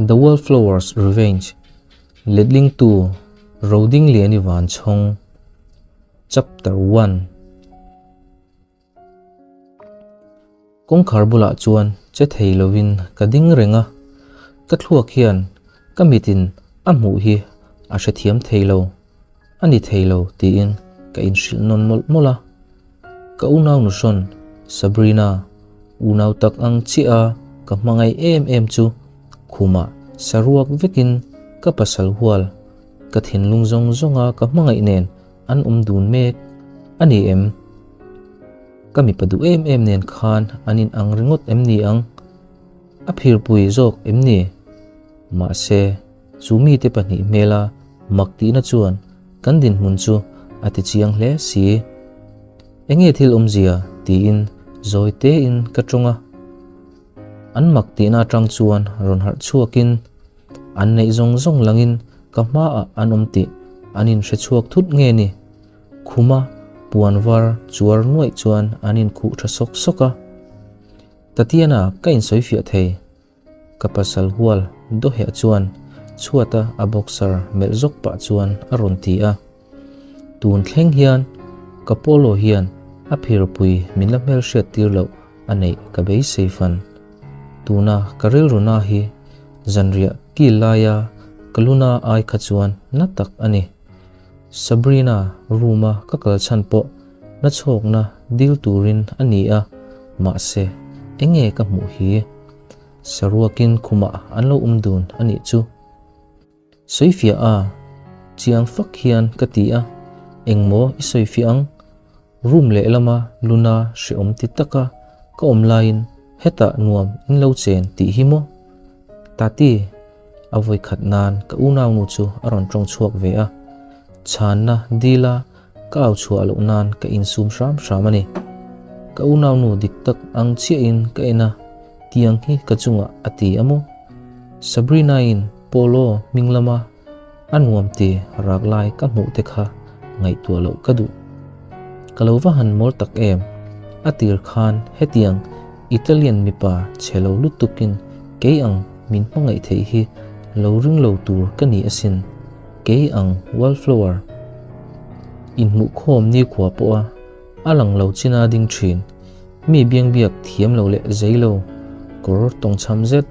The Wallflower's Revenge, Letlingtu Rodingliani Vanchhawng, Chapter One. Kawngkhar bulah chuan che thei lovin ka ding reng a, ka thluak hian ka mitin a hmuh hi a hrethiam thei lo, a ni thei lo tiin ka inhrilh nawn mawlh mawlh a. Ka unau nuhrawn Sabrina, unau tak ang chiah a ka hmangaih em em chu khumah saruak vekin ka pasal hual, ka thinlung zawng zawnga ka hmangaih nen an awm dun mek a ni em? Ka mipa duh em em nen khan an in ang ringawt em ni ang? A phirpui zawk em ni? Mahse, chu mite pahnih hmela mak tihna chuan kan dinhmun chu a ti chiang hle si. Enge thil awmzia? tiin zawi tein ka tawng a. An mak tihna atang chuan rawn harh chhuakin an neih zawng zawng langin ka hmaah an awm tih an inhre chhuak thut nge ni? Khuma puan var chuar nuaih chuan an inkhuh tha sawk sawk a. Tatiana ka insawi fiah thei. Ka pasal hual dawheh chuan chhuata a boxer melh zawk pah chuan a rawn ti a. Tun thleng hian ka polo hian a phirpui min la hmelhriat tir loh a neih ka beisei fan. Tuna ka rilru na hi zanriah kil laia ka luna ai kha chuan na tak a ni. Sabrina room a ka kal chhan pawh na chhawkna dil turin a ni a, mahse enge ka hmuh hi? Saruakin khumah an lo awm dun a nih chu. Sawifiah a, chiang fak hian ka ti a, engmaw i sawifiah ang? Room lehlama Luna hreawm ti taka ka awm laiin hetah nuam in lo chen tih hi maw? Tati, a vawikhat nan ka unaunu chu a rawn tawng chhuak ve a, chhanna dila ka au chhuah loh nan ka insum hram hram a ni. Ka unaunu dik tak ang chiahin ka en a, tiang hi ka chungah a ti a maw? Sabrina-in Polo hming lama a nuam ti rak lai ka hmuh te kha ngaihtuah loh ka duh. Ka lo va han mawl tak em? A tir khan hetiang Italian mipa chhe lo lutukin kei ang min hmangaih theih hi lo ring lo tur ka ni asin, kei ang wallflower inhmuhkhawm nikhua pawha a lang lo china ding thin. Mi biangbiak thiam lo leh zei lo, kawr tawngchham zet,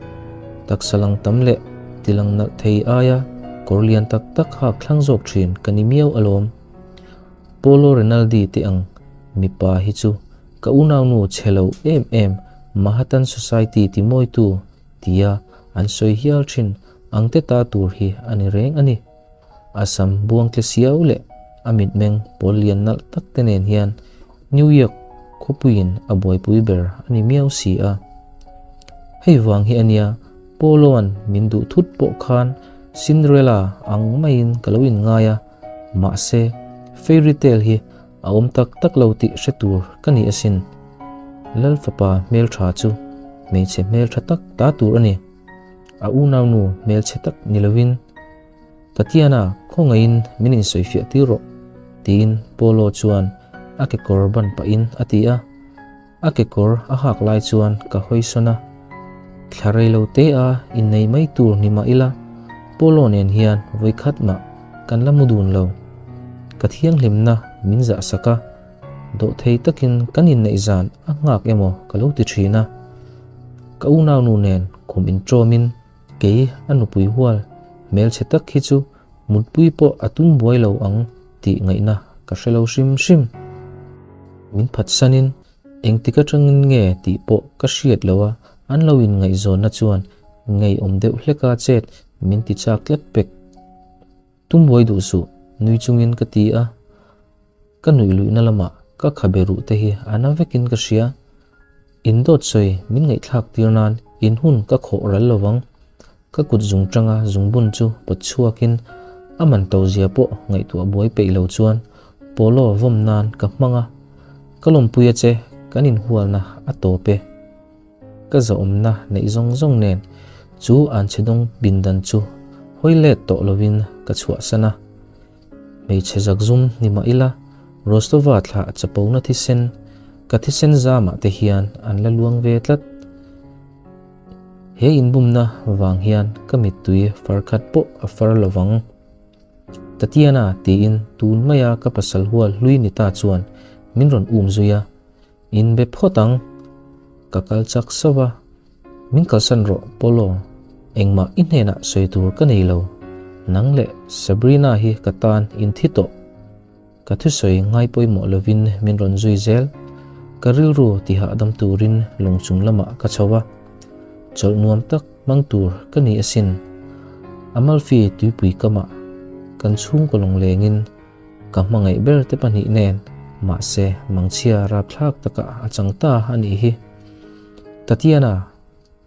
taksa lang tam leh tilang nalh thei aia kawr lian tak tak hak thlang zawk thin ka ni miau alawm. Paolo Rinaldi te ang mipa hi chu ka unaunu chhe lo em em Mahatan Society ti mawitu tia an sawi hial thin ang te ta tur hi a ni reng a ni. A sam buang tle siau leh a mitmeng pawl lian nalh tak te nen hian New York khawpuiin a buaipui ber a ni miau si a. Hei vang hi a nia Polo-a'n min duh thut pawh khan Cinderella ang maiin ka lo inngai a, mahse fairy tale hi a awm tak tak lo tih hre tur ka ni asin. Lal fapa hmeltha chu hmeichhe hmeltha tak ta tur a ni. A unaunu hmelchhe tak ni lovin. Tatiana, khawngaihin min insawifiah tir rawh, tiin Paolo chuan a kekawr ban pahin a ti a. A kekawr a hak lai chuan ka hawi sawn a. Thla rei lo te a innei mai tur ni mah ila, Paolo nen hian vawikhat mah kan la mu dun lo. Ka thianghlimna min zah sak a, dawhthei takin kan inneih zan a nghak emaw ka lo ti thin a. Ka unaunu nen khum inṭawmin Kei a nupui hual hmelchhe tak hi chu mutpui pawh a tum buai lo ang tih ngaihna ka hre lo hrim hrim. Min phatsanin engtik atangin nge tih pawh ka hriat lo a, an lo inngaihzawnna chuan ngeiawm deuh hleka chet min ti chak tlat pek. Tum buai duh suh, nui chungin ka ti a. Ka nuih luihna lamah ka khabe ruh te hi a na vekin ka hria. In dawt sawi min ngaihthlak tir nan in hun ka khawh ral lo vang. Ka kut zung tanga zungbun chu pawt chhuakin a man to zia pawh ngaihtuah buai peih lo chuan polo vawm nan ka hmang a. Ka lawmpui a che, kan inhualna a tawp e. Ka zawhawmna neih zawng zawng nen chu anchhedawng pindan chu hawi let tawh lovin ka chhuahsan a. Hmeichhe zakzum ni mah ila, Rostova thlah chapona thisen, ka thisen zamah te hian an la luang ve tlat. He inbumna vang hian ka mittui far khat pawh a far lo vang. Tatiana tiin tun maia ka pasal hual hlui ni ta chuan min rawn um zui a, Inbe phawt ang. Ka kal chak sauh a, Min kalsan rawh Polo, engmah i hnenah sawi tur ka nei lo. Nang leh Sabrina hi ka tan in thi tawh. Ka thusawi ngai pawimawh lovin min rawn zui zel. Ka rilru ti hahdam turin lawng chung lamah ka chho a, chawlh nuam tak hmang tur ka ni asin. Amalfi tuipui kamah kan chhungkaw lawng lengin ka hmangaih ber te pahnih nen mahse mangchhia rapthlak takah a chang ta a nih hi. Tatiana,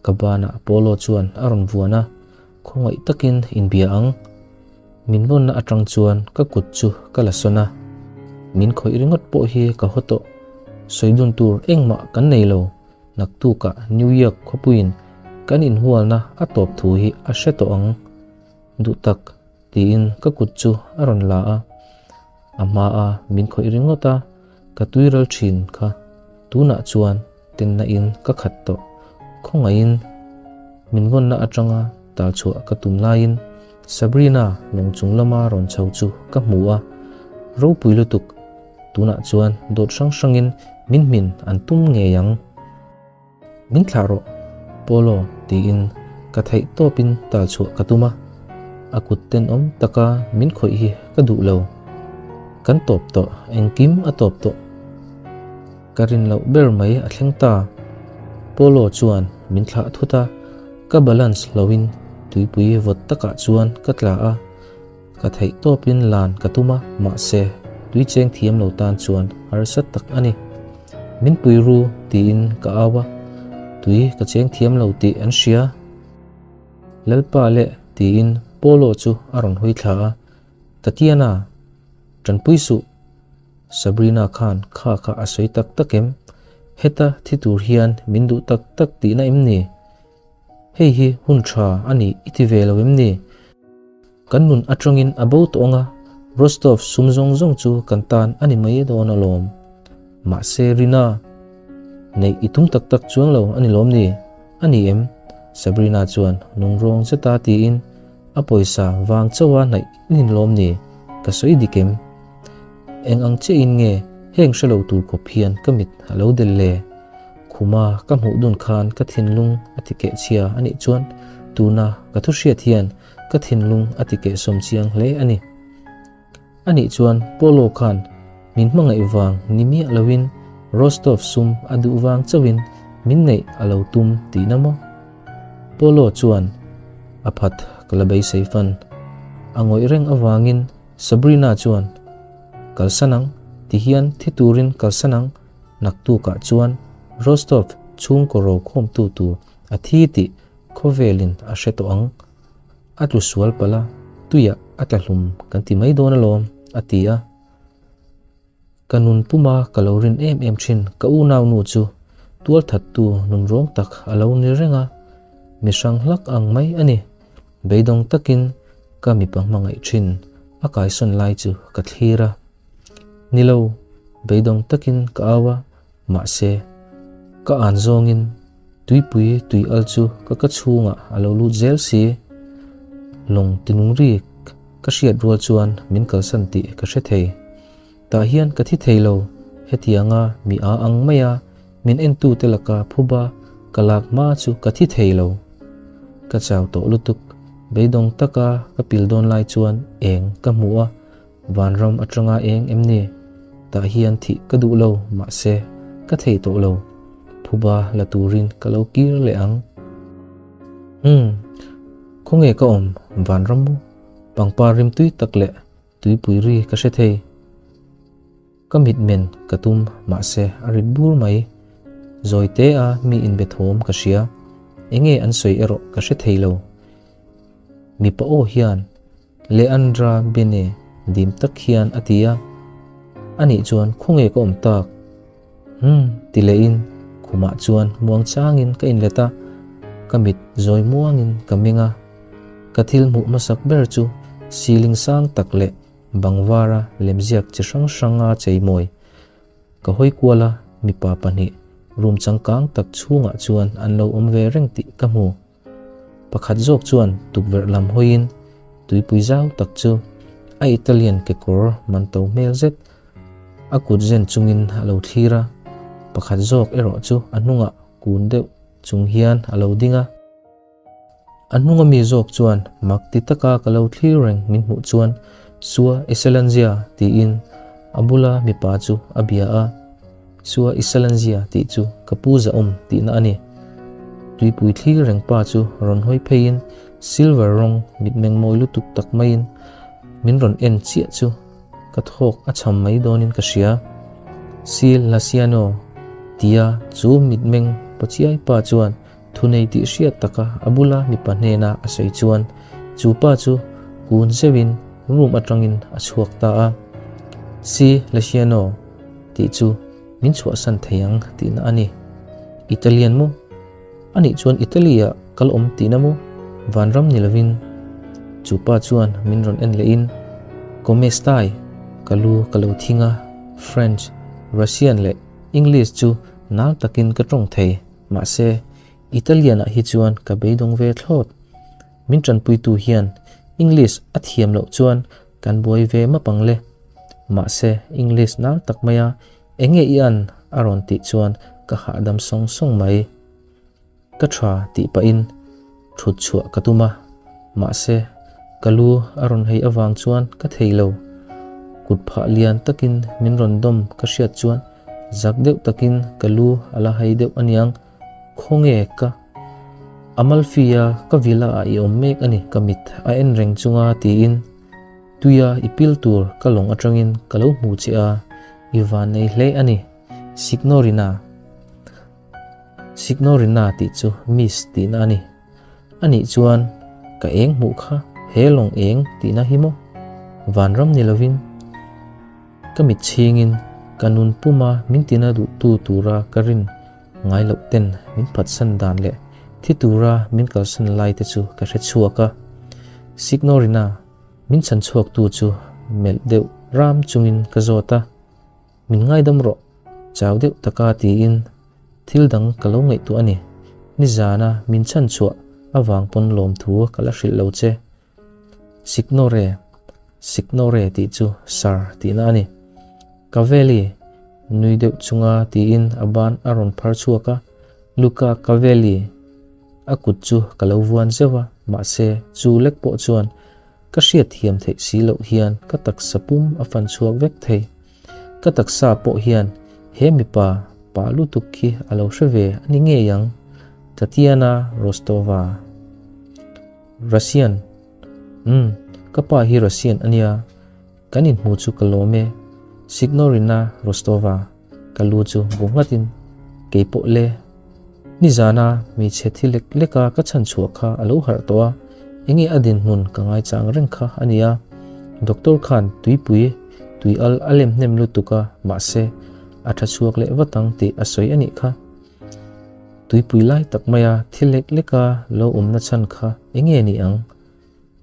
ka banah Polo chuan a rawn vuan a, khawngaih takin inbia ang. Min vawnna atang chuan ka kut chu ka la sawn a, min khawih ringawt pawh hi ka haw tawh. Sawi dun tur engmah kan nei lo, naktukah New York khawpuiin kan inhualna a tawp thu hi a hre tawh ang. Duh tak, tiin ka kut chu a rawn la a, a hmaa min khawih ringawt a, ka tuiral thin kha tunah chuan tenna in ka khat tawh. Khawngaihin min vawnna atanga tal chhuah ka tum laiin Sabrina lawng chung lama rawn chho chu ka hmu a, ropui lutuk tunah chuan dawt hrang hrangin min hmin an tum ngei ang. Min thlah rawh, Polo tiin ka theih tawpin tal chhuah ka tum a, a kut tenawm taka min khawih hi ka duh lo. Kan tawp tawh, engkim a tawp tawh. Ka rin loh ber mai a thleng ta. Polo chuan min thlah thut a, ka balance loin tuipui vawt takah chuan ka tla a, ka theih tawpin lan ka tum a, mahse tui cheng thiam lo tan chuan harsa tak a ni. Min pui ru tiin ka au a, tui ka cheng thiam lo tih an hria. Lalpa leh tiin Polo chu a rawn hawi thla a, Tatiana, tanpui suh. Sabrina khan kha kha a sawi tak tak em? Heta thi tur hian min duh tak tak tihna em ni? Hei hi hun tha a ni i ti ve lo em ni? Kan nun atangin a bo tawh ang a, Rostov sum zawng zawng chu kan tan a ni mai dawn alawm. Mahse Rina, neih i tum tak tak chuang lo a ni lawm ni? A ni em? Sabrina chuan nungrawng zeta tiin a pawisa vang chauha hnaih i ni lawm ni? Ka sawi dik em? Eng ang chiahin nge heng hre lo tur khawp hian ka mit a lo del le? Khuma ka hmuh dun khan ka thinlung a ti keh chhia a nih chuan tuna ka thu hriat hian ka thinlung a ti keh sawm chiang hle a ni. A nih chuan Polo khan min hmangaih vang ni miah loin Rostov sum a duh vang chauhin min neih a lo tum tihna maw? Polo chuan a phat ka la beisei fan. A ngawih reng avangin Sabrina chuan, Kalsan ang, ti hian thi turin kalsan ang, naktukah chuan Rostov chhungkaw ro khawmtu tur a thi tih khawvelin a hre tawh ang. A tlu sual palh a, tuiah a tla hlum kan ti mai dawn alawm, a ti a. Ka nun puma ka lo rin em em thin ka unaunu chu tualthattu nunrawng tak a lo ni reng a, mi hrang hlak ang mai a ni. Beidawng takin ka mipa hmangaih thin a kaisawn lai chu ka thlir a. Ni lo, beidawng takin ka au a, mahse, ka an zawngin tuipui tui al chu ka ka chhungah a lo lut zel si. Lawng tinung rik ka hriat rual chuan min kalsan tih ka hre thei. Tah hian ka thi thei lo, hetianga mi a ang mai a, min entute laka phuba ka lak hma chu ka thi thei lo. Ka chau tawh lutuk, beidawng taka ka pil dawn lai chuan eng ka hmu a, vanram atanga eng em ni? Tah hian thih ka duh lo, mahse ka thei tawh lo, phuba la turin ka lo kir leh ang. Umm, khawnge ka awm vanram maw? Pangpar rimtui tak leh Tuipui ri ka hre thei. Ka mit men ka tum mahse a rit bur mai. Zawi te a mi inbe thawm ka hria. Enge an sawi erawh ka hre thei lo. Mipa aw hian Leandra Bene dim tak hian a ti a. Anih chuan khawnge ka awm tak? Umm ti lehin khumah chuan muang changin ka inlet a, ka mit zawi muangin ka meng a. Ka thil hmuh hmasak ber chu ceiling sang tak leh bang vara lemziak chi hrang hranga cheimawi. Ka hawi kual a, mipa pahnih room changkang tak chhungah chuan an lo awm ve reng tih ka hmu. Pakhat zawk chuan tukverh lam hawiin tuipui zau tak chu a Italian kekawr man to hmel zet a kut zen chungin a lo thlir a, pakhat zawk erawh chu a hnungah kun deuh chung hian a lo ding a. A hnunga mi zawk chuan mak ti taka ka lo thlir reng min hmuh chuan Sua Eselanzia tiin a bula mipa chu a bia a. Sua Eselanzia tih chu ka pu zahawm tihna a ni. Tuipui thlir reng pa chu rawn hawi pheiin silver rawng mitmeng mawi lutuk tak maiin min rawn en chiah chu ka thawk a cham mai dawnin ka hria. Si Lasiano tia chu mitmeng pachiai pa chuan Thunei tih hriat taka a bula mipa hnena a sawi chuan chu pa chu kun zeuhin room atangin a chhuak ta a. Si Lesiano tih chu min chhuahsan thei ang tihna a ni. Italian maw? Anih chuan Italy-ah kal awm tihna maw? Vanram ni lovin. Chu pa chuan min rawn en lehin, Come stai? Ka lu ka lo thing a, French, Russian leh English chu nal takin ka tawng thei. Mahse, Italian-ah hi chuan ka beidawng ve thlawt. Min tanpuitu hian English a thiam loh chuan kan buai ve map ang le. Mahse, English nal tak maia eng nge i an a rawn tih chuan ka hahdam sawng sawng mai. Ka tha tih pahin thut chhuah ka tum a, mahse, ka lu a rawn hei avang chuan ka thei lo. Kut phah lian takin min rawn dawm ka hriat chuan zak deuh takin ka lu a la hai deuh aniang, khawnge ka Amalfi-a ka villa ah i awm mek a ni ka mit a en reng chunga tiin tuia i pil tur ka lawng atangin ka lo hmu che a, i van nei hle a ni, Signorina. Signorina tih chu Miss tihna a ni. Anih chuan ka eng hmuh kha he lawng eng tihna hi maw? Vanram ni lovin ka mit chhingin ka nun puma min tina duhtu tura ka rin ngai loh ten min phatsan dan leh thi tura min kalsan lai te chu ka hre chhuak a. Signorina min chhan chhuaktu chu melh deuh ram chungin ka zawt a. Min ngaidam rawh, chau deuh taka tiin thil dang ka lo ngaihtuah a ni. Nizana min chhan chhuah avang pawn lawmthu ka la hrilh lo che. Signore, Signore tih chu Sir tihna a ni. Cavelli, nui deuh chunga tiin a ban a rawn phar chhuak a, Luca Cavelli, a kut chu ka lo vuan zeuh a, mahse chu lek pawh chuan Ka hriat thiam theih si loh hian ka taksa pum a fan chhuak vek thei. Ka taksa pawh hian he mipa pa lutuk khi a lo hre ve a ni ngei ang. Tatiana Rostova. Russian. Umm, ka pa hi Russian a nia. Kan inhmu chu ka lawm e. Signorina Rostova. Ka lu chu bu nghatin, Keipawh le, nizana hmeichhe thi lek leka ka chhan chhuah kha a lo harh tawh a, enge a dinhmun ka ngaichang reng kha a nia. Doctor khan tuipui tui al a lem hnem lutuk a, mahse a tha chhuak leh vat ang tih a sawi a nih kha. Tuipui lai tak maia thi lek leka lo awmna chhan kha enge ni ang?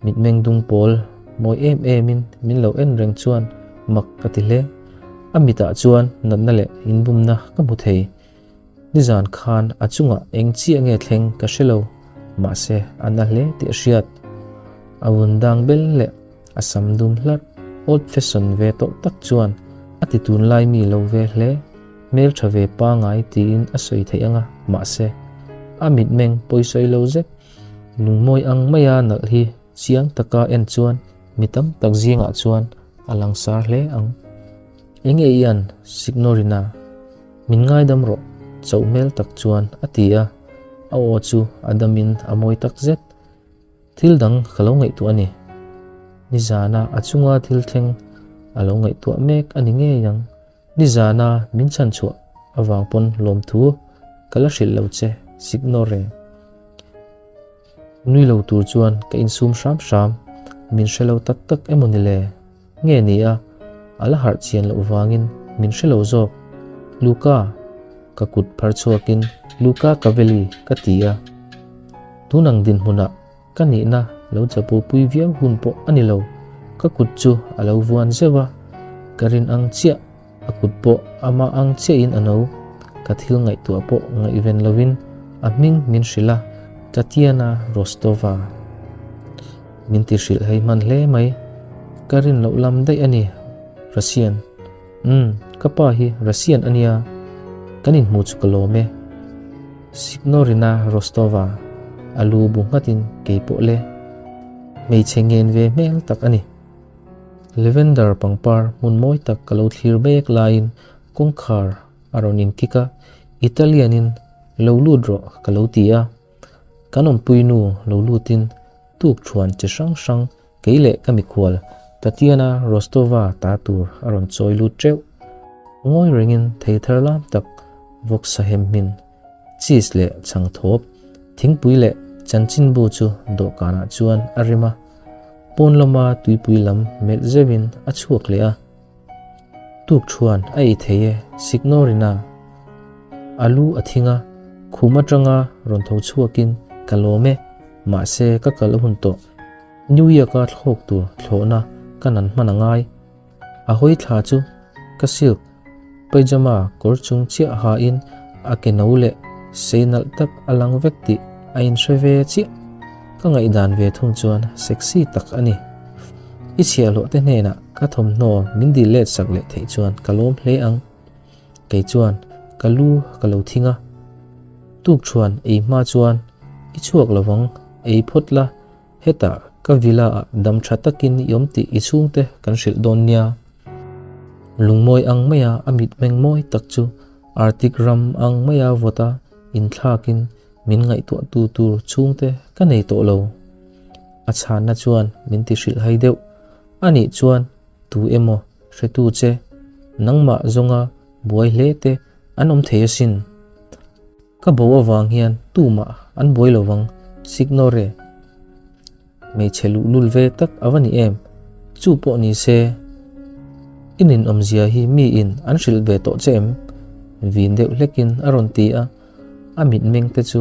Mitmeng dung pawl mawi em emin min lo en reng chuan mak ka ti hle. A mitah chuan natna leh inbumna ka hmu thei. Nizan khan a chungah eng chiah nge thleng ka hre lo, mahse a na hle tih a hriat. A vun dang bel leh a sam dum hlarh old fashion ve tawh tak chuan a ti tunlai mi lo ve hle. Hmeltha ve pangai tiin a sawi theih anga, mahse a mitmeng pawisawi lo zet. Lungmawi ang maia nalh hi chiang taka en chuan mi tam tak zingah chuan a langsar hle ang. Enge i an, Signorina? Min ngaidam rawh, chauh hmel tak chuan a ti a, a aw chu a damin a mawi tak zet. Thil dang ka lo ngaihtuah a ni. Nizana a chunga thil thleng a lo ngaihtuah mek a ni ngei ang. Nizana min chhan chhuah avang pawn lawmthu ka la hrilh lo che, Signore. Nui lo tur chuan ka insum hram hram, min hre lo tak tak emaw ni le? Nge ni a, a la harh chian loh vangin min hre lo zawk. Luca! Ka kut phar chhuakin Luca Cavelli ka ti a. Tun ang dinhmunah Ka nihna lo chapupui viau hun pawh a ni lo, ka kut chu a lo vuan zeuh a, ka rin ang chiah, a kut pawh amah ang chiahin a no. Ka thil ngaihtuah pawh ngaihven lovin a hming min hrilh a, Tatiana Rostova. Min ti hrilh hei hman hle mai. Ka rin loh lam daih a ni, Russian. Umm, ka pa hi Russian a nia. Kan inhmu chu ka lawm e. Signorina Rostova, a lu bu nghatin kei pawh le. Hmeichhe ngen ve hmel tak a ni. Lavender pangpar hmun mawi tak ka lo thlir mek laiin kawngkhar a rawn inkik a, Italian-in lo lut rawh ka lo ti a. Kan awmpui nu lo lutin tuk thuan chi hrang hrang kei leh ka mikhual Tatiana Rostova ta tur a rawn chawi lut teuh. Ngawi rengin thei thar lam tak vawksa hem hmin, cheese leh chhang thawp, thingpui leh chanchinbu chu dawhkanah chuan a rem a. Pawn lama tuipui lam melh zeuhin a chhuak leh a. Tuk thuan a ei thei e, Signorina. A lu a thing a, khum atanga rawn tho chhuakin ka lawm e, mahse ka kal a hun tawh. New York-a thlawk tur thlawhna ka nan hman a ngai. A hawi thla chu ka silk pyjama kawr chung chiah hain a ke no leh sei nalh tak a lang vek tih a inhre ve chiah. Ka ngaihdan ve thung chuan sexy tak a ni. I chhiahhlawh te hnenah ka thawmhnaw min dil let sak leh theih chuan ka lawm hle ang. Kei chuan ka lu ka lo thing a. Tuk chuan ei hma chuan i chhuak lovang ei phawt la, hetah ka villa ah dam tha takin i awm tih i chhungte kan hrilh dawn nia. Lungmawi ang maia a mitmeng mawi tak chu Arctic ram ang maia vawta inthlakin Min ngaihtuah tu tur chhungte ka nei tawh lo. A chhanna chuan min ti hrilh hai deuh. Anih chuan tu emaw hretu che, nangmah zawnga buai hle te an awm thei asin. Ka bo avang hian tumah an buai lo vang, Signore. Hmeichhe luhlul ve tak a va ni em? Chu pawh ni se, i ninawmzia hi miin an hrilh ve tawh che em? Vin deuh hlekin a rawn ti a. A mitmeng te chu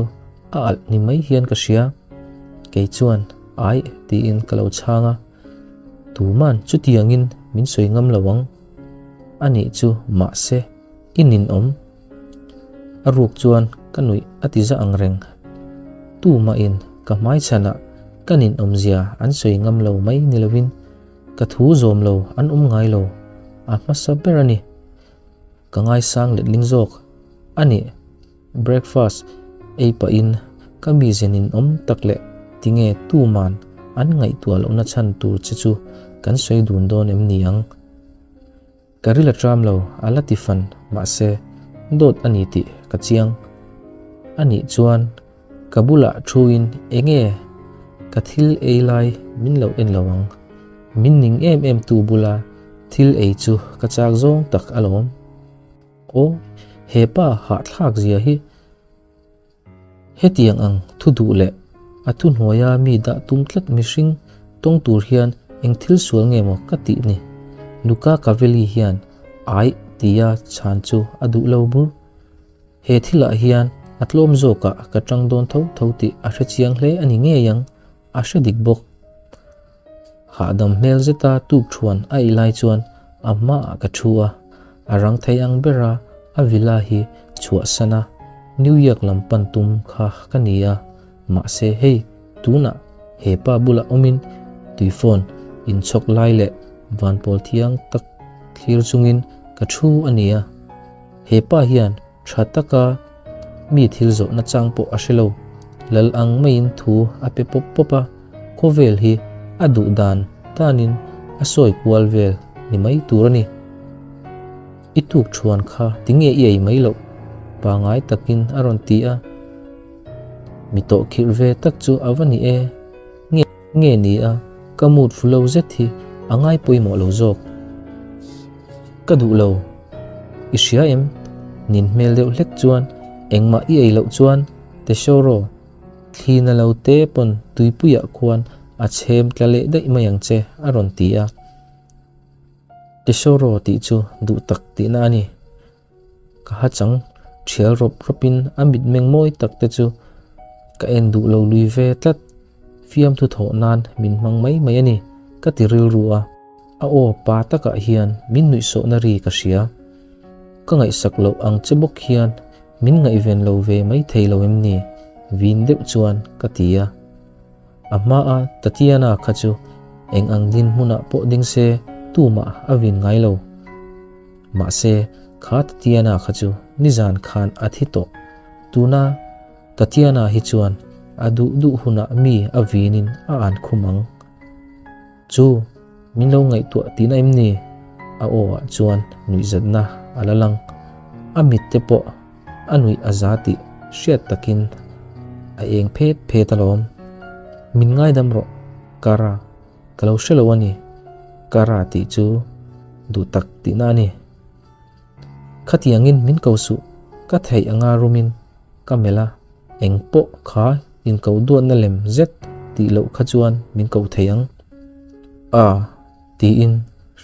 a alh ni mai hian ka hria. Kei chuan Aih tiin ka lo chhang a. Tuman chutiangin min sawi ngam lo ang. Anih chu mahse i ninawm. A ruk chuan ka nuih a ti za ang reng. Tumahin ka hmaichhanah ka ninawmzia an sawi ngam lo mai ni lovin ka thu zawm lo an awm ngai lo. A hmasa ber a ni. Ka ngaisang letling zawk a ni. Breakfast ei pahin ka mize ninawm tak leh tinge tuman an ngaihtuah lohna chhan tur che chu kan sawi dun dawn em ni ang? Ka ril a tram lo a la ti fan mahse dawt a ni tih ka chiang. Anih chuan Ka bulah thuin enge ka thil ei lai min lo en lo ang. Min ning em em tu bula thil ei chu ka chak zawng tak alawm. Aw, he pa hahthlak zia hi. Hetiang ang thu duh leh a thuhnuaia mi dah tum tlat mihring tawng tur hian eng thil sual nge maw ka tih ni. Luca Cavelli hian aih tia chhan chu a duh lo bur. He thilah hian a tlawm zawkah ka tang dawn tho tho tih a hre chiang hle a ni ngei ang, a hre dik bawk. Hahdam hmel zeta tuk thuan a ei lai chuan a hmaah ka thu a, a rang thei ang bera a villa hi chhuahsan a, New York lam pan tum kha ka ni a, mahse hei tunah he pa bulah awmin tuifawn inchhawk lai leh vanpawl thiang tak thlir chungin ka thu a ni a. He pa hian tha taka mi thil zawh nachang pawh a hre lo. Lal ang maiin thu a pe pawp pawp a, khawvel hi a duh dan danin a sawi kual vel ni mai tur a ni. I tuk thuan kha tinge i ei mai loh? Pangai takin a rawn ti a. Mi tawh khirh ve tak chu a va ni e. Nge nge ni a, ka mood fu lo zet hi a ngai pawimawh lo zawk. Ka duh lo. I hria em? Nin hmel deuh hlek chuan engmah i ei loh chuan Tesoro, thli na lo te pawn tuipuiah khuan a chhem tla leh daih mai ang che a rawn ti a. Tesoro tih chu duh tak tihna a ni. Ka ha chang thial rawp rawpin a mitmeng mawi tak te chu ka en duh lo lui ve tlat. Fiamthu thawh nan min hmang mai mai a ni, ka ti rilru a. A aw pa takah hian min nuihsawhna ri ka hria. Ka ngaihsak loh ang che bawk hian min ngaihven lo ve mai thei lo em ni? Vin deuh chuan ka ti a. A hmaa Tatiana kha chu eng ang dinhmunah pawh ding se tumah a vin ngai lo. Mahse, kha Tatiana kha chu nizan khan a thi tawh. Tuna Tatiana hi chuan a duh duh hunah mi a vinin a an khum ang. Chu, min lo ngaihtuah tihna em ni? A aw ah chuan nuihzatna a la lang. A mit te pawh a nuih a za tih hriat takin a eng phet phet alawm. Min ngaidam rawh, Kara, ka lo hre lo a ni. Kara tih chu duh tak tihna a ni. Khatiangin min ko suh, ka theih anga rumin ka melh a, eng pawh kha inkoh duatna lem zet tih loh kha chuan min koh thei ang. A, tiin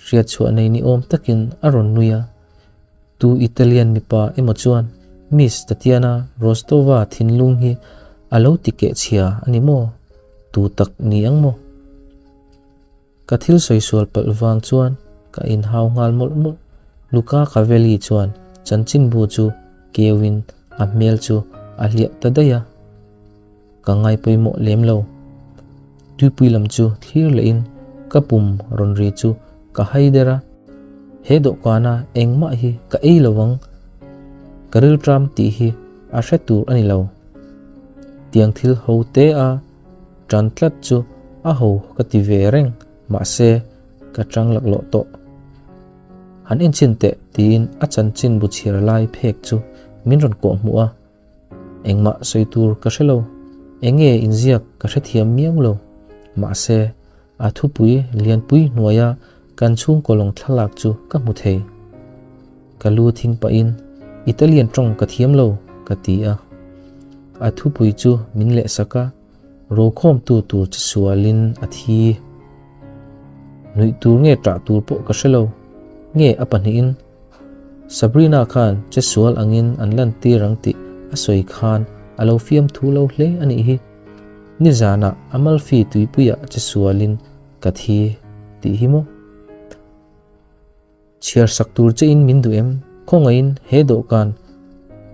hriatchhuah nei ni awm takin a rawn nui a. Tu Italian mipa emaw chuan Miss Tatiana Rostova thinlung hi a lo ti keh chhia a ni maw? Tu tak ni ang maw? Ka thil sawi sual palh vang chuan ka inhau nghal mawlh mawlh. Luca Cavelli chuan chanchinbu chu keuin a hmel chu a hliah ta daih a, ka ngai pawimawh lem lo. Tuipui lam chu thlir lehin ka pum rawn ri chu ka hai der a, he dawhkana engmah hi ka ei lo ang, ka rilṭam tih hi a hre tur a ni lo. Tiang thil ho te a Tan tlat chu a ho ka ti ve reng, mahse ka tang laklawh tawh. Han enchhin teh tiin a chanchin bu chhiar lai phek chu min rawn kawh hmuh a, engmah sawi tur ka hre lo, enge inziak ka hrethiam miau lo, mahse a thupui lianpui hnuaia kan chhungkaw lawng thlalak chu ka hmu thei. Ka lu thing pahin, Italian tawng ka thiam lo, ka ti a. A thupui chu min lehsak a, rokhawmtu tur che sualin a thi. Nuih tur nge ṭah tur pawh ka hre lo, nge a pahnihin Sabrina khan che sual angin an lantir ang tih a sawi khan a lo fiamthu lo hle a nih hi. Nizanah Amalfi tuipuiah che sualin ka thi tih hi maw? Chhiar sak tur che in min duh em? Khawngaihin he dawhkan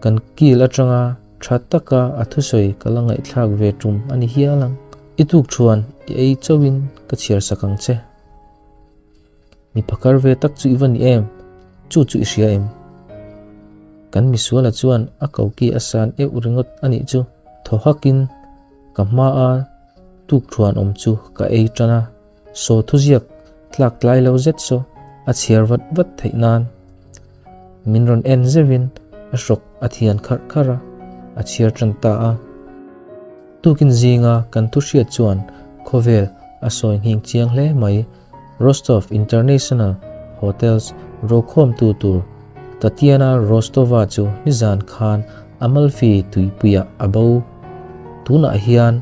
kan kil atanga tha taka a thusawi ka la ngaihthlak ve tum a ni hial ang. I tuk thuan i ei chauhin ka chhiar sak ang che. Mi phakar ve tak chu i va ni em? Chu chu i hria em? Kan misuala chuan a koki a san euh ringawt a nih chu. Thaw hakin ka hmaa tuk thuan awm chu ka ei tan a. Saw thuziak tlak tlai lo zet saw a chhiar vat vat theih nan min rawn en zeuhin a hrawk a thian kharh kharh a, a chhiar tan ta a. Tukin zinga kan thu hriat chuan khawvel a sawi nghing chiang hle mai. Rostov International Hotels rokhawmtu tur Tatiana Rostova chu nizan khan Amalfi tuipuiah a bo. Tunah hian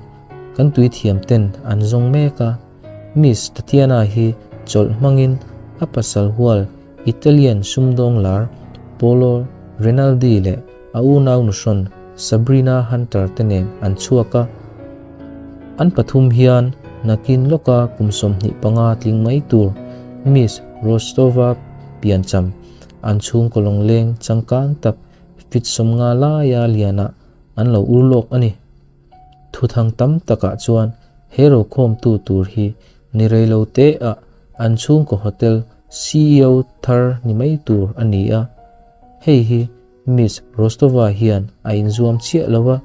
Kan tui thiam ten an zawng mek a, Miss Tatiana hi chawlh hmangin a pasal hual Italian sumdawng lar Paolo Rinaldi leh a unau nuhrawn Sabrina Hunter te nen an chhuak a. An pathum hian nakin lawka kum 25 tling mai tur Miss Rostova piancham an chhungkaw lawngleng changkang tak fit 50 laia lianah an lo ur lawk a ni. Thuthang tam takah chuan he rokhawmtu tur hi ni reilo te ah an chhungkaw hotel CEO thar ni mai tur a ni a. Hei hi Miss Rostova hian a inzuam chiah lo a,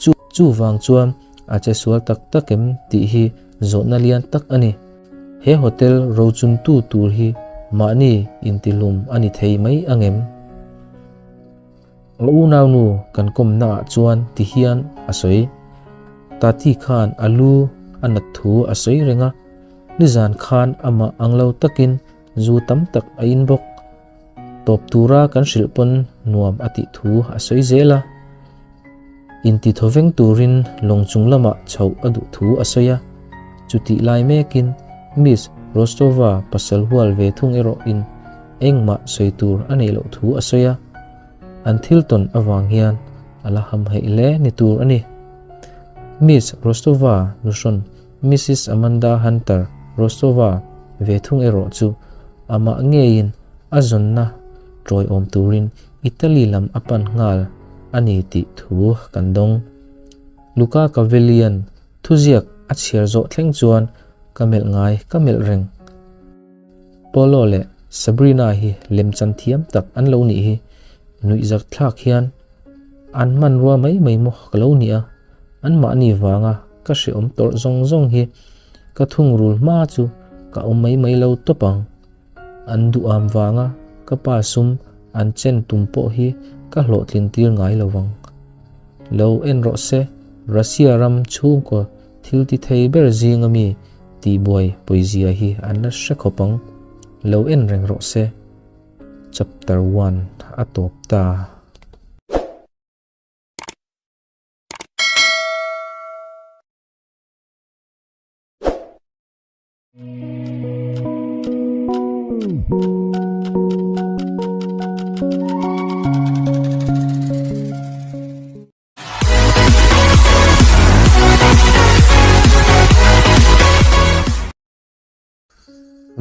chu chuvang chuan a che sual tak tak em tih hi zawhna lian tak a ni. He hotel rochuntu tur hi mahni intihlum a ni thei mai angem? A unaunu kan kawmna ah chuan ti hian a sawi. Tati khan a lu a nat thu a sawi reng a, nizan khan amah ang lo takin zu tam tak a in bawk. Tawp tura kan hrilh pawn nuam a tih thu a sawi zel a. Inti thawveng turin lawng chung lamah chhoh a duh thu a sawi a. Chutih lai mekin Miss Rostova pasal hual ve thung erawh in engmah sawi tur a neih loh thu a sawi a. An thil tawn avang hian a la ham heih hle ni tur a ni. Miss Rostova nuhrawn Missus Amanda Hunter Rostova ve thung erawh chu amah ngeiin a zawnna tawiawm turin Italy lam a pan nghal a ni tih thu kan dawng. Luca Cavelli-a'n thuziak a chhiar zawh thleng chuan ka melh ngai ka melh reng. Paolo leh Sabrina hi lemchan thiam tak an lo nih hi, nuihzak thlak hian an hmanrua mai mai maw ka lo nih a, anmahni vanga ka hrehawm tawrh zawng zawng hi ka thungrul hma chu ka awm mai mai lo tawp ang. An duham vanga ka pa sum an chen tum pawh hi ka hlawhtlin tir ngai lo vang. Lo en rawh se, Russia ram chhungkaw thil ti thei ber zinga mi tihbuai pawizia hi an la hre khawp ang. Lo en reng rawh se. Chapter one a tawp ta.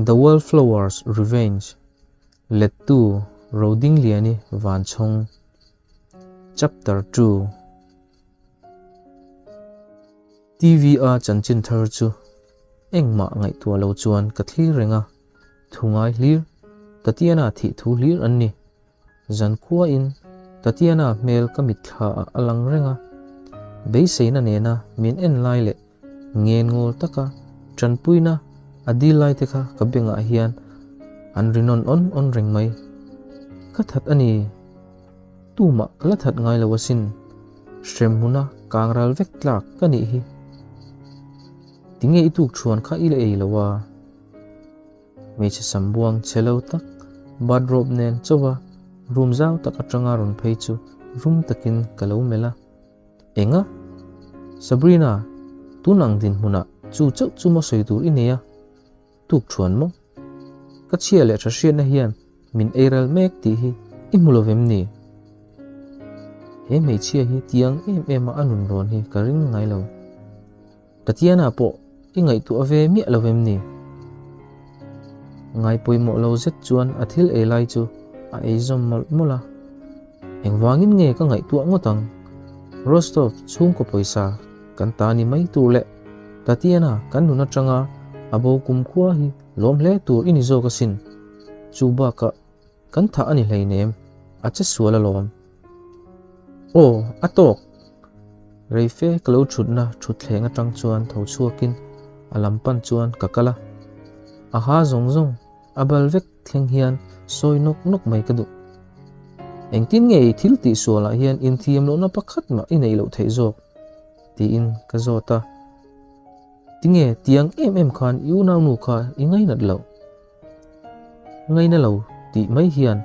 The Wallflower's Revenge, Lettu Rodingliani Vanchhawng, Chapter 2. TV-a chanchin thar chu engmah ngaihtuah lo chuan ka thlir reng a, thu ngai hlir, Tatiana thih thu hlir an ni. Zankhuain Tatiana hmel ka mitthla ah a lang reng a, beiseina nena min en lai leh ngen ngawl taka tanpuina a dil lai te kha ka bengah hian an ri nawn awn awn reng mai. Ka that a ni. Tumah ka la that ngai lo asin. Hremhmuna kang ral vek tlak ka nih hi. Tinge i tuk thuan kha i la ei lo a? Hmeichhe sambuang che lo tak, bathrobe nen chauha room zau tak atanga rawn phei chu rum takin ka lo melh a. Enga? Sabrina, tun ang dinhmunah chu chauh chu maw sawi tur i nei a? Tuk thuan maw? Ka chhia leh tha hriatna hian min ei ral mek tih hi i hmu lo vem ni? He hmeichhia hi tiang em em a a nun rawn hi ka ring ngai lo. Tatiana pawh i ngaihtuah ve miah lo vem ni? Ngai pawimawh lo zet chuan a thil ei lai chu a ei zawm mawlh mawlh a. Engvangin nge ka ngaihtuah ngawt ang? Rostov chhungkaw pawisa kan ta ni mai tur leh Tatiana kan nun atanga a bo kumkhua hi lawm hle tur i ni zawk asin. Chu bakah kan thah a ni hleinem, a che sual alawm. Aw, a tawk! Reife ka lo thutna thutthleng atang chuan tho chhuakin a lam pan chuan ka kal a. A ha zawng zawng a bal vek thleng hian sawi nawk nawk mai ka duh. Engtin nge i thil tih sualah hian inthiam lohna pakhat mah i neih loh theih zawk? tiin ka zawt a. Tinge tiang em em khan i unaunu kha i ngainat loh? Ngaina lo tih mai hian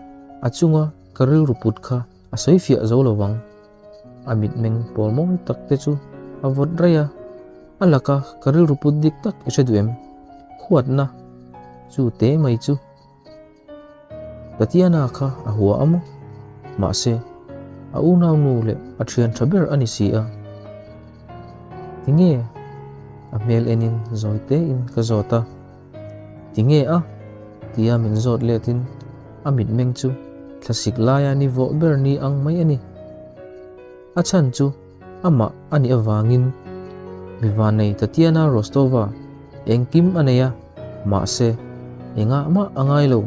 a chunga ka rilru put kha a sawi fiah zo lo vang. A mitmeng pawl mawi tak te chu a vawt raih a, a laka ka rilru put dik tak i hre duh em? Huatna chu te mai chu. Tatiana kha a hua a maw? Mahse, a unau nu leh a thian tha ber a ni si a. Tinge? A hmel enin zawi tein ka zawt a. Tinge a? Tia min zawt letin a mitmeng chu thlasik laia ni vawh ber ni ang mai a ni. A chhan chu amah a nih avangin mi vanei Tatiana Rostova engkim a nei a, mahse engah mah a ngai lo.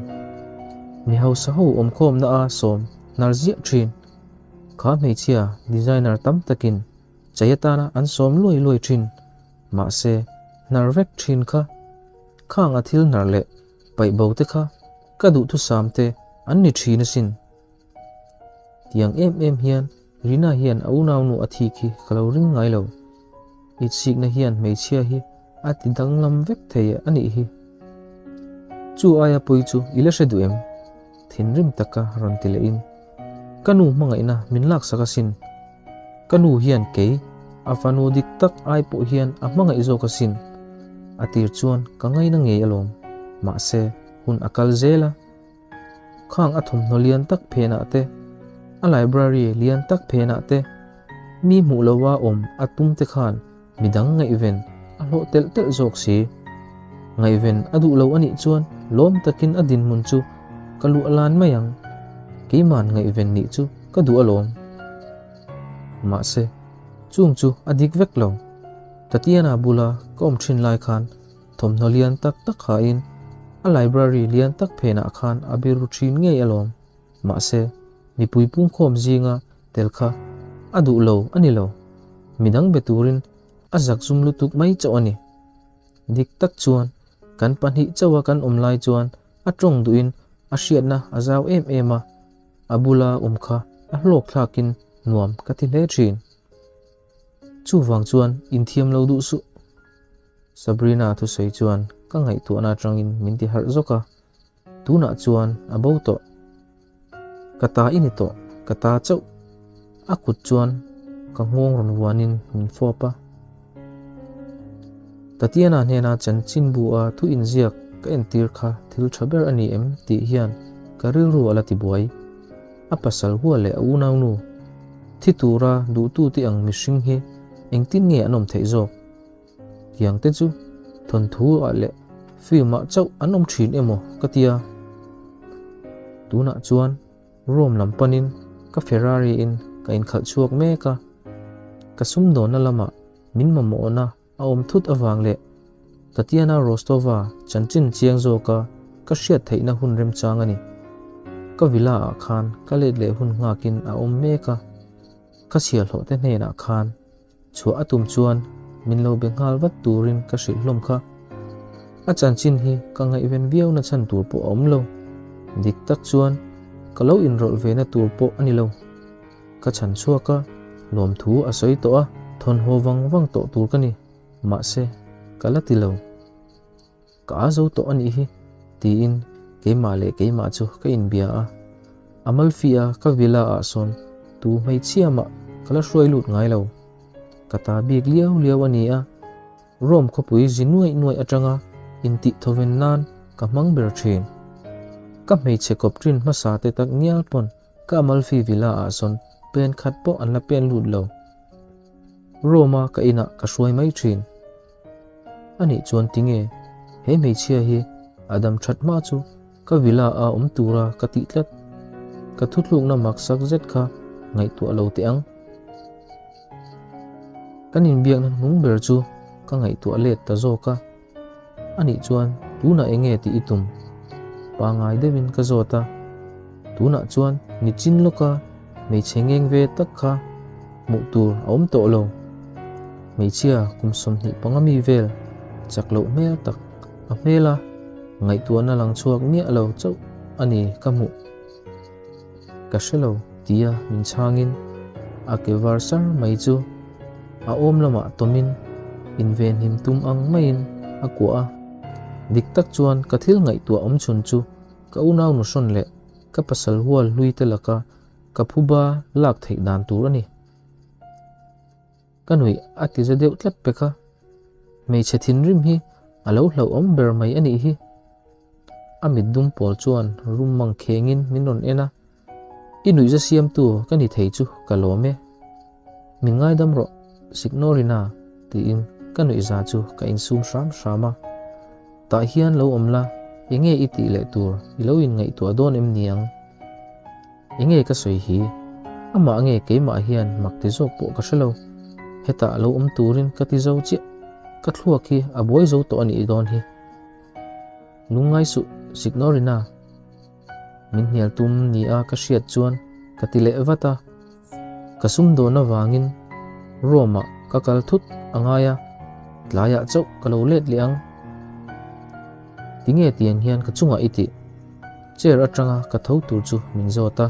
Mi hausa ho awmkhawmna a sawm hnar ziah thin. Kha hmeichhia designer tam takin chei atana an sawm luai luai thin, mahse hnar vek thin kha. Khang a thil hnar leh paih bo te kha ka duhthusam te an ni thin asin. Tiang em em hian Rina hian a unaunu a thik hi ka lo ring ngai lo. Itsikna hian hmeichhia hi a ti danglam vek thei a nih hi. Chu aia pawi chu i la hre duh em? Thinrim taka rawn ti lehin, Ka nu hmangaihna min laksak asin. Ka nu hian kei, a fanu dik tak ai pawh hian a hmangaih zawk asin. A tir chuan ka ngaina ngei alawm. Mahse, hun a kal zel a. Khang a thawmhnaw lian tak phenah te, a library lian tak phenah te, mi hmuh loha awm a tum te khan midang ngaihven a hlawh telh telh zawk si. Ngaihven a duh lo a nih chuan lawm takin a dinhmun chu ka luah lan mai ang. Keiman ngaihven nih chu ka duh alawm. Mahse. Chung chu a dik vek lo. Tatiana bula ka awm thin lai khan thawmhnaw lian tak tak hain a library lian tak phenah khan a biru thin ngei alawm. Mahse, mipui pungkhawm zinga tel kha a duh lo a ni lo. Midang be turin a zakzum lutuk mai chauh a ni. Dik tak chuan kan pahnih chauha kan awm lai chuan a tawng duhin a hriatna a zau em em a, a bula awm kha a hlawk thlakin nuam ka ti hle thin. Chuvang chuan inthiam lo duh suh. Sabrina thusawi chuan ka ngaihtuahna atangin min ti harh zawk a, tunah chuan a bo tawh. Ka ta i ni tawh, ka ta chauh. A kut chuan ka nghawng rawn vuanin min fawp a. Tatiana hnena chanchinbu a thu inziak ka entir kha thil tha ber a ni em tih hian ka rilru a la tibuai. A pasal hua leh a unaunu thi tura duhtute ang mihring hi engtin nge an awm theih zawk? Tiang te chu thawnthu ah leh film ah chauh an awm thin emaw ka tia. Tunah chuan Rome lam panin ka Ferrari in ka inkhalh chhuak mek a, ka sumdawnna lamah min mamawhna a awm thut avang leh Tatiana Rostova chanchin chiang zawka ka hriat theihna hun remchang a ni. Ka villa ah khan ka let leh hun nghakin a awm mek a, ka chhiahhlawh te hnenah khan Chhuah a tum chuan min lo be nghal vat turin ka hrilh hlawm kha. A chanchin hi ka ngaihven viau na chhan tur pawh a awm lo. Dik tak chuan ka lo inrawlh ve na tur pawh a ni lo. Ka chhan chhuak a, lawmthu a sawi tawh a, thawnhaw vang vang tawh tur ka ni. Mahse, ka la ti lo. Ka a zo tawh a nih hi, tiin keimah leh keimah chu ka inbia a. Amalfi-a ka villa ah sawn tu hmeichhia mah ka la hruai lut ngai lo. Ka ta bik liau liau a ni a, Rome khawpui zi nuaih nuaih atanga intih thawven nan ka hmang ber thin. Ka hmeichhe kawp ṭin hmasa te tak ngial pawn ka Amalfi villa ah sawn pen khat pawh an la pen lut lo. Rome-a ka inah ka hruai mai thin. A nih chuan tinge he hmeichhia hi a dam that hma chu ka villa a awm tura ka tih tlat. Ka thuthlukna maksak zet kha ngaihtuah lo teh ang. Kan inbiakna hnung ber chu ka ngaihtuah let ta zawk a. A nih chuan tunah enge tih i tum? Pangai deuhin ka zawt a. Tunah chuan nichin lawka hmeichhe ngeng ve tak kha hmuh tur a awm tawh lo. Hmeichhia kum 25 mi vel chak loh hmel tak a hmel a, ngaihtuahna lang chhuak miah lo chauh a ni ka hmuh. Ka hre lo tia min chhangin a ke var sar mai chu a awm lamah tawmin invenhim tum ang maiin a kuah a. Dik tak chuan ka thil ngaihtuah awm chhun chu ka unau nuhrawn leh ka pasal hual hlui te laka ka phuba lak theih dan tur a ni. Ka nuih a ti za deuh tlat pek a, hmeichhe thinrim hi a lo hlauhawm ber mai a nih hi. A mit dum pawl chuan rum mang khengin min rawn en a, I nuihza siamtu ka ni thei chu ka lawm e. Min ngaidam rawh, Signorina, tiin ka nuihza chu ka insum hram hram a. Tah hian lo awm la, enge i tih leh tur i lo inngaihtuah dawn em ni ang? Enge ka sawi hi? Amah nge keimah hian mak ti zawk pawh ka hre lo. Hetah lo awm turin ka ti zo chiah. Ka thluak hi a buai zo tawh a nih dawn hi. Lungngai suh, Signorina. Min hnial tum ni a ka hriat chuan ka ti leh vat a. Ka sumdawn avangin Rome-ah ka kal thut a ngai a, tlaiah chauh ka lo let leh ang. Tinge tiang hian ka chungah i tih? Chair atanga ka tho tur chu min zawt a,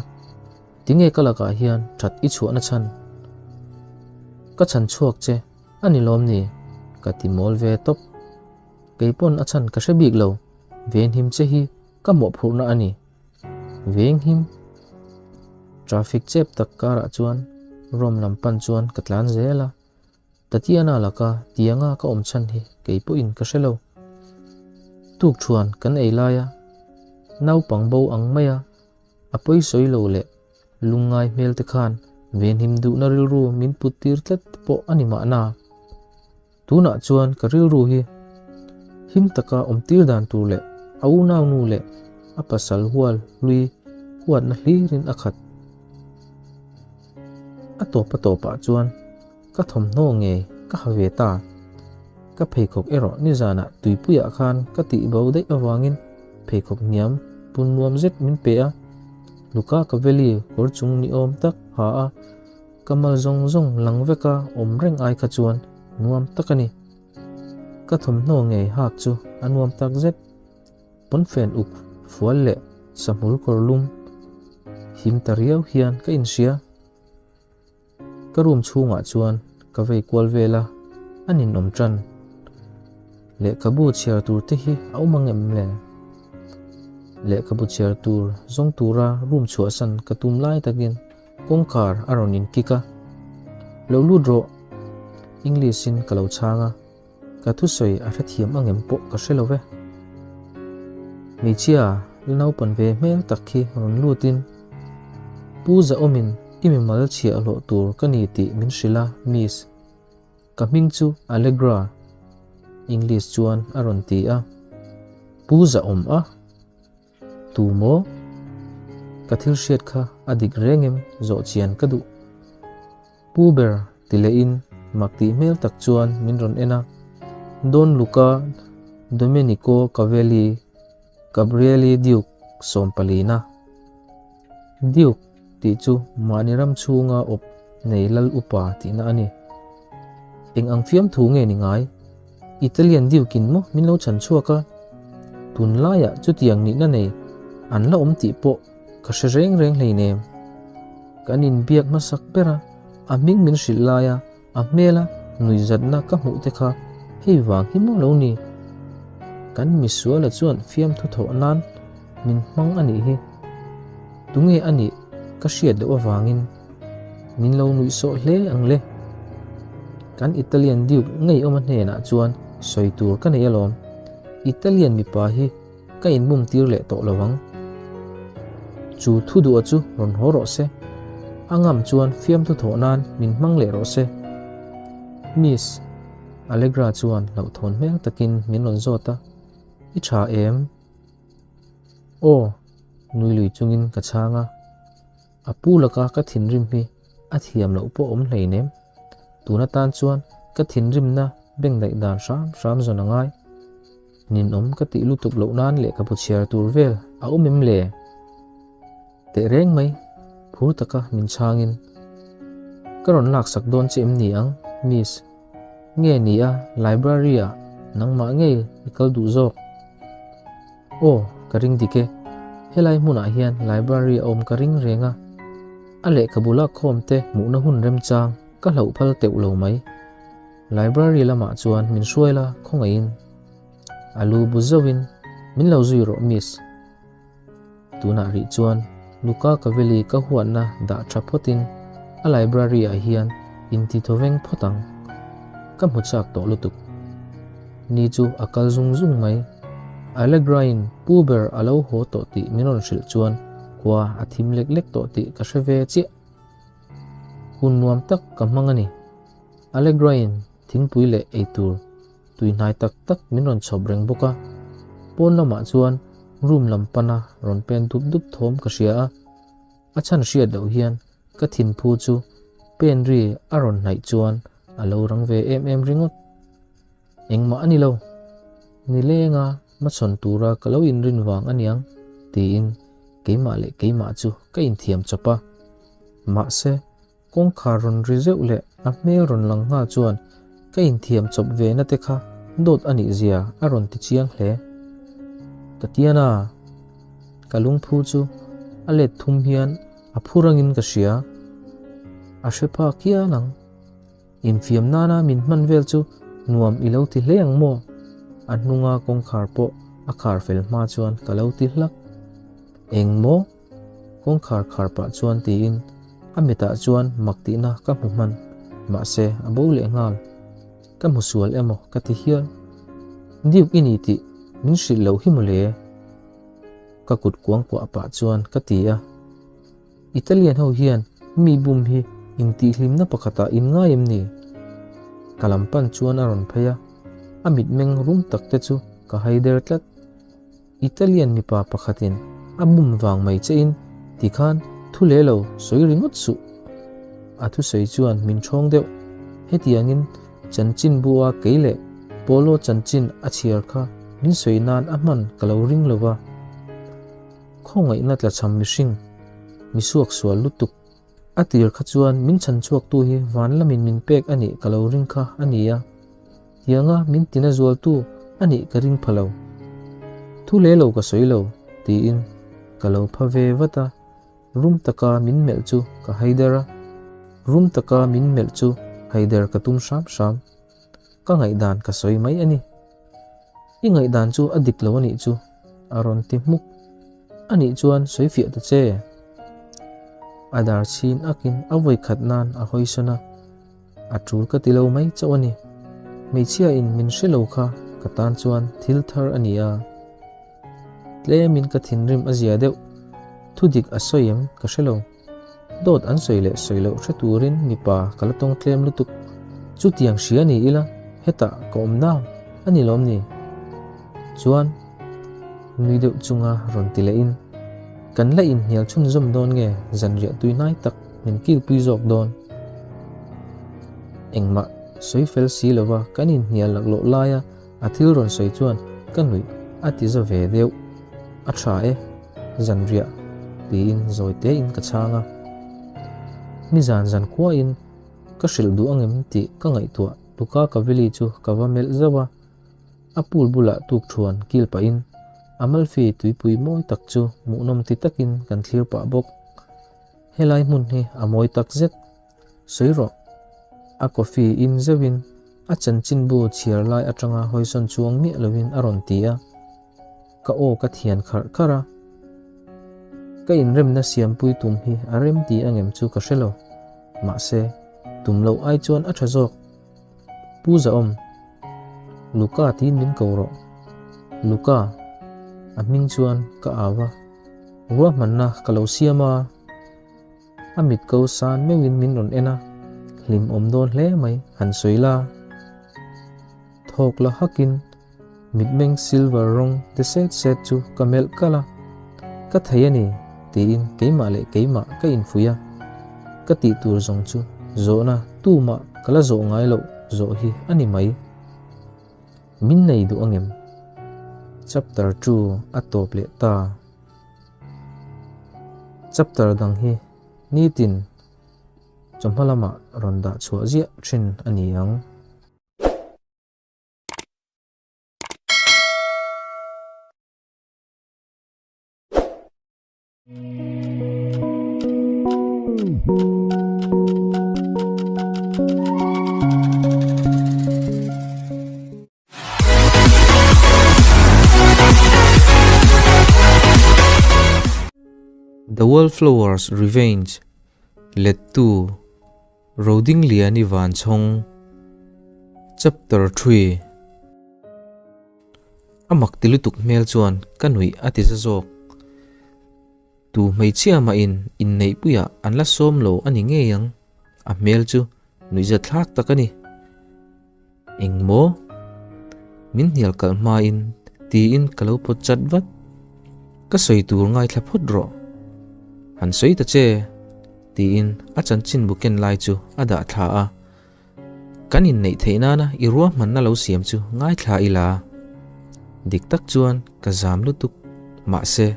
Tinge ka lakah hian that i chhuahna chhan? Ka chhan chhuak che a ni lawm ni? Ka ti mawl ve tawp. Kei pawn a chhan ka hre bik lo, venhim che hi ka mawhphurhna a ni. Venghim? Traffic chep tak karah chuan Rome lam pan chuan ka tlan zel a. Tatiana laka tianga ka awm chhan hi kei pawhin ka hre lo. Tukṭhuan kan ei laia naupang bo ang maia a pawi sawi lo leh lungngai hmel te khan venhim duhna rilru min put tir tlat pawh a ni mahna. Tunah chuan ka rilru hi him taka awm tir dan tur leh a unaunu leh a pasal hual hlui huatna hlirin a khat. A tawp a tawpah chuan. Ka thawmhnaw ngei ka ha ve ta. Ka pheikhawk erawh nizanah tuipuiah khan ka tihbo daih avangin pheikhawk hniam pun nuam zet min pe a. Luka Cavelli kawr chung ni awm tak ha a, ka mal zawng zawng lang veka awm reng ai kha chuan nuam tak a ni. Ka thawmhnaw ngei hak chu a nuam tak zet. Pawnfen uk fual leh sahmul kawr lum him ta riau hian ka inhria. Ka room chhungah chuan ka vei kual vel a, a ninawm tan. Lehkhabu chhiar tur te hi a awm ang em le? Lehkhabu chhiar tur zawng tura room chhuahsan ka tum lai takin kawngkhar a rawn inkik a, Lo lut rawh! English in ka lo chhang a. Ka thusawi a hrethiam angem pawh ka hre lo ve. Hmeichhia la naupan ve hmel tak hi rawn lutin, Pu Zahawmin i mimal chhiahhlawh tur ka ni tih min hrilh a, Miss. Ka hming chu Allegra, English chuan a rawn ti a. Pu Zahawm a? Tu maw? Ka thil hriat kha a dik reng em zawh chian ka duh. Pu ber ti lehin mak tih hmel tak chuan min rawn en a, Don Luca Domenico Cavelli Gabrieli Duke sawmpalina. Duke tih chu mahni ram chhunga awp nei lal upa tihna a ni. Eng ang fiamthu nge ni ngai? Italian Duke-in maw min lo chhan chhuak a? Tunlaiah chutiang nihna nei an la awm tih pawh ka hre reng reng hleinem. Kan inbiak hmasak ber a, a hming min hrilh laia a hmela nuihzatna ka hmuh te kha hei vang hi maw lo ni? Kan misuala chuan fiamthu thawh nan min hmang a nih hi. Tunge a nih ka hriat loh avangin min lo nuihsawh hle ang le. Kan Italian Duke ngeiawma hnenah chuan sawi tur ka nei alawm. Italian mipa hi Ka inbum tir leh tawh lo ang. Chu thu duah chu rawn haw rawh se. A ngam chuan fiamthu thawh nan min hmang leh rawh se. Miss Allegra chuan hlauhthawn hmel takin min rawn zawt a, I tha em? Aw, nui lui chungin ka chhang a. A pu laka ka thinrim hi a thiam loh pawh awm hleinem. Tun atan chuan ka thinrimna bengdaih dan hram hram zawn a ngai. Ninawm ka tih lutuk loh nan lehkhabu chhiar tur vel a awm em le? Teh reng mai, phur taka min chhangin. Ka rawn laksak dawn che em ni ang, Miss? Nge ni a, library ah nangmah ngei i kal duh zawk? Aw, ka ring dik e. Helai hmunah hian library a awm ka ring reng a. A lehkhabu lakkhawm te hmuhna hun remchang ka hlauh phal teuh lo mai. Library lamah chuan min hruai la khawngaihin. A lu bu zauhin, Min lo zui rawh miss. Tunah rih chuan Luca Cavelli ka huatna dah tha phawtin a library ah hian inti thawveng phawt ang. Ka hmu chak tawh lutuk. Ni chu a kal zung zung mai. Allegra-in pu ber a lo haw tawh tih min rawn hrilh chuan khua a thim lek lek tawh tih ka hre ve chiah. Hun nuam tak ka hmang a ni. Allegra-in thingpui leh eitur tuihnai tak tak min rawn chhawp reng bawk a. Pawn lamah chuan room lam pana rawn pen dup dup thawm ka hria a. A chhan hriat loh hian ka thinphu chu pen ri a rawn hnaih chuan a lo rang ve em em ringawt. Engmah a ni lo. Nilenga hmachhawn tura ka lo inrin vang aniang tiin keimah leh keimah chu ka inthiam chawp a. Mahse, kawngkhar rawn ri zeuh leh a hmel rawn lang nghal chuan ka inthiam chawp ve na te kha dawt a nih zia a rawn ti chiang hle. Tatiana, ka lungphu chu a let thum hian a phu rangin ka hria. A hre phak hial ang. Infiam nana min hman vel chu nuam i lo ti hle ang maw? A hnunga kawngkhar pawh a khar fel hma chuan ka lo ti hlak. Eng maw? Kawngkhar khar pah chuan tiin a mitah chuan mak tihna ka hmu hman, mahse a bo leh nghal. Ka hmu sual emaw ka ti hial. Duke i ni tih min hrilh loh hi mawle? Ka kut kuangkuah pah chuan ka ti a. Italian ho hian mi bum hi intihhlimna pakhatah in ngai em ni? Ka lam pan chuan a rawn phei a, a mitmeng rum tak te chu ka hai der tlat. Italian mipa pakhatin a bum vang mai che in tikhan thu leh lo sawi ringawt suh. A thusawi chuan min ṭhawng deuh. Hetiangin chanchinbu a kei leh Polo chanchin a chhiar kha min sawi nan a hman ka lo ring lo va. Khawngaihna tlachham mihring, mi suaksual lutuk. A tir kha chuan min chhanchhuaktu hi van lamin min pek a nih ka lo ring kha a ni a, tianga min tina zualtu a nih ka ring pha lo. Thu le lo ka sawi lo, tiin ka lo pha ve vat a, rum taka min melh chu ka haider a, rum taka min melh chu haider ka tum hram hram. Ka ngaihdan ka sawi mai a ni. I ngaihdan chu a dik lo a nih chu, a rawn ti hmuk. A nih chuan sawi fiah ta che. A dar chhin akin a vawi khat nan a hawi sawn a, a tul ka ti lo mai chauh a ni. Hmeichhia in min hre lo kha ka tan chuan thil thar a ni a. Tlemin ka thinrim a zia deuh. Thu dik a sawi em ka hre lo. Dawt an sawi leh sawi loh hre turin mipa ka la tawng tlem lutuk. Chutiang hria ni ila hetah ka awm nang a ni lawm ni? Chuan nui deuh chunga rawn ti lehin, Kan la inhnial chhunzawm dawn nge zanriah tui hnai tak min kilpui zawk dawn? Engmah sawi fel si lova kan inhnial laklawh laia A thil rawn sawi chuan ka nuih a ti za ve deuh. A tha e, zanriah, tiin zawi tein ka chhang a. Nizan zan khuain ka hrilh duh angem tih ka ngaihtuah Luka Kavili chu ka va melh zauh a. A pool bulah tukthuan kil pahin Amalfi tuipui mawi tak chu hmuhnawm ti takin kan thlir pah bawk. Helai hmun hi a mawi tak zet. Sawi rawh. A coffee in zeuhin a chanchinbu chhiar lai atanga hawisawn chuang miah lovin a rawn ti a. Ka aw ka thian kharh kharh a. Ka inremna siampui tum hi a rem ti angem chu ka hre lo. Mahse, tum loh ai chuan a tha zawk. Pu Zahawm, Luca tiin min ko rawh. Luca, a hming chuan ka au a. Ruahmanna ka lo siam a. A mit ko san meuhin min rawn en a, hlim awm dawn hle mai, han sawi la. Thawk la hakin mitmeng silver rawng te set set chu ka melh kalh a, Ka thei a ni, tiin keimah leh keimah ka infuih a. Ka tih tur zawng chu zawhna tumah ka la zawh ngai loh zawh hi a ni mai. Min nei duh angem? Chapter chu a tawp leh ta. Chapter dang hi nitin chawhma lamah rawn dah chhuah ziah thin a ni ang. The Wallflower's Revenge Lettu Rodingliani Vanchhawng Chapter 3 A mak ti lutuk hmel chuan ka nuih a ti za zawk. Tu hmeichhia mahin inneihpuiah an la sawm lo a ni ngei ang. A hmel chu nuihzathlak tak a ni. Eng maw? Min hnial kalh hmain tiin ka lo pawt chat vat. Ka sawi tur ngaithla phawt rawh. Han sawi ta che, tiin a chanchinbu ken lai chu a dah thla a. Kan inneih theih nana i ruahmanna lo siam chu ngaithla ila. Dik tak chuan ka zam lutuk. Mahse,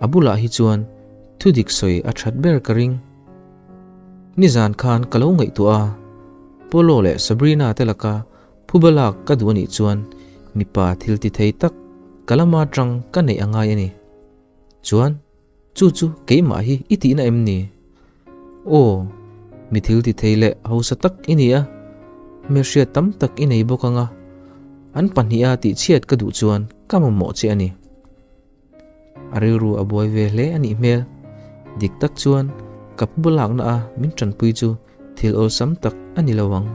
a bulah hi chuan thudik sawi a that ber ka ring. Nizan khan ka lo ngaihtuah a, Polo leh Sabrina te laka phuba lak ka duh anih chuan mipa thil ti thei tak ka lama tang ka neih a ngai a ni. Chuan, chu chu keimah hi i tihna em ni? Aw, mi thil ti thei leh hausa tak i ni a, hmelhriat tam tak i nei bawk ang a, an pahniha tihchhiat ka duh chuan ka mamawh che a ni. A rilru a buai ve hle a nih hmel. Dik tak chuan ka pu lakna a min tanpui chu thil awlsam tak a ni lo ang.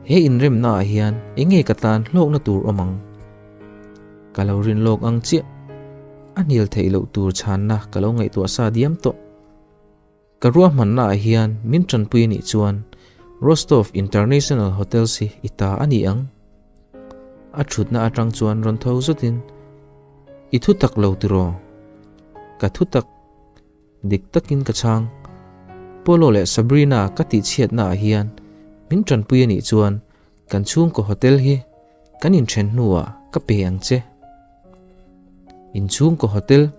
He inremna ah hian enge ka tan hlawkna tur awm ang? Ka lo rin lawk ang chiah. A hnial theih loh tur chhanna ka lo ngaihtuah sa diam tawh. Ka ruahmanna ah hian min tanpui a nih chuan Rostov International Hotels hi i ta a ni ang. A thutna atang chuan rawn tho zawtin, I thu tak lo tiraw? Ka thu tak. Dik takin ka chhang. Polo leh Sabrina ka tihchhiatna ah hian Min tanpui a nih chuan kan chhungkaw hotel hi kan inthen hnuah ka pe ang che. In chhungkaw hotel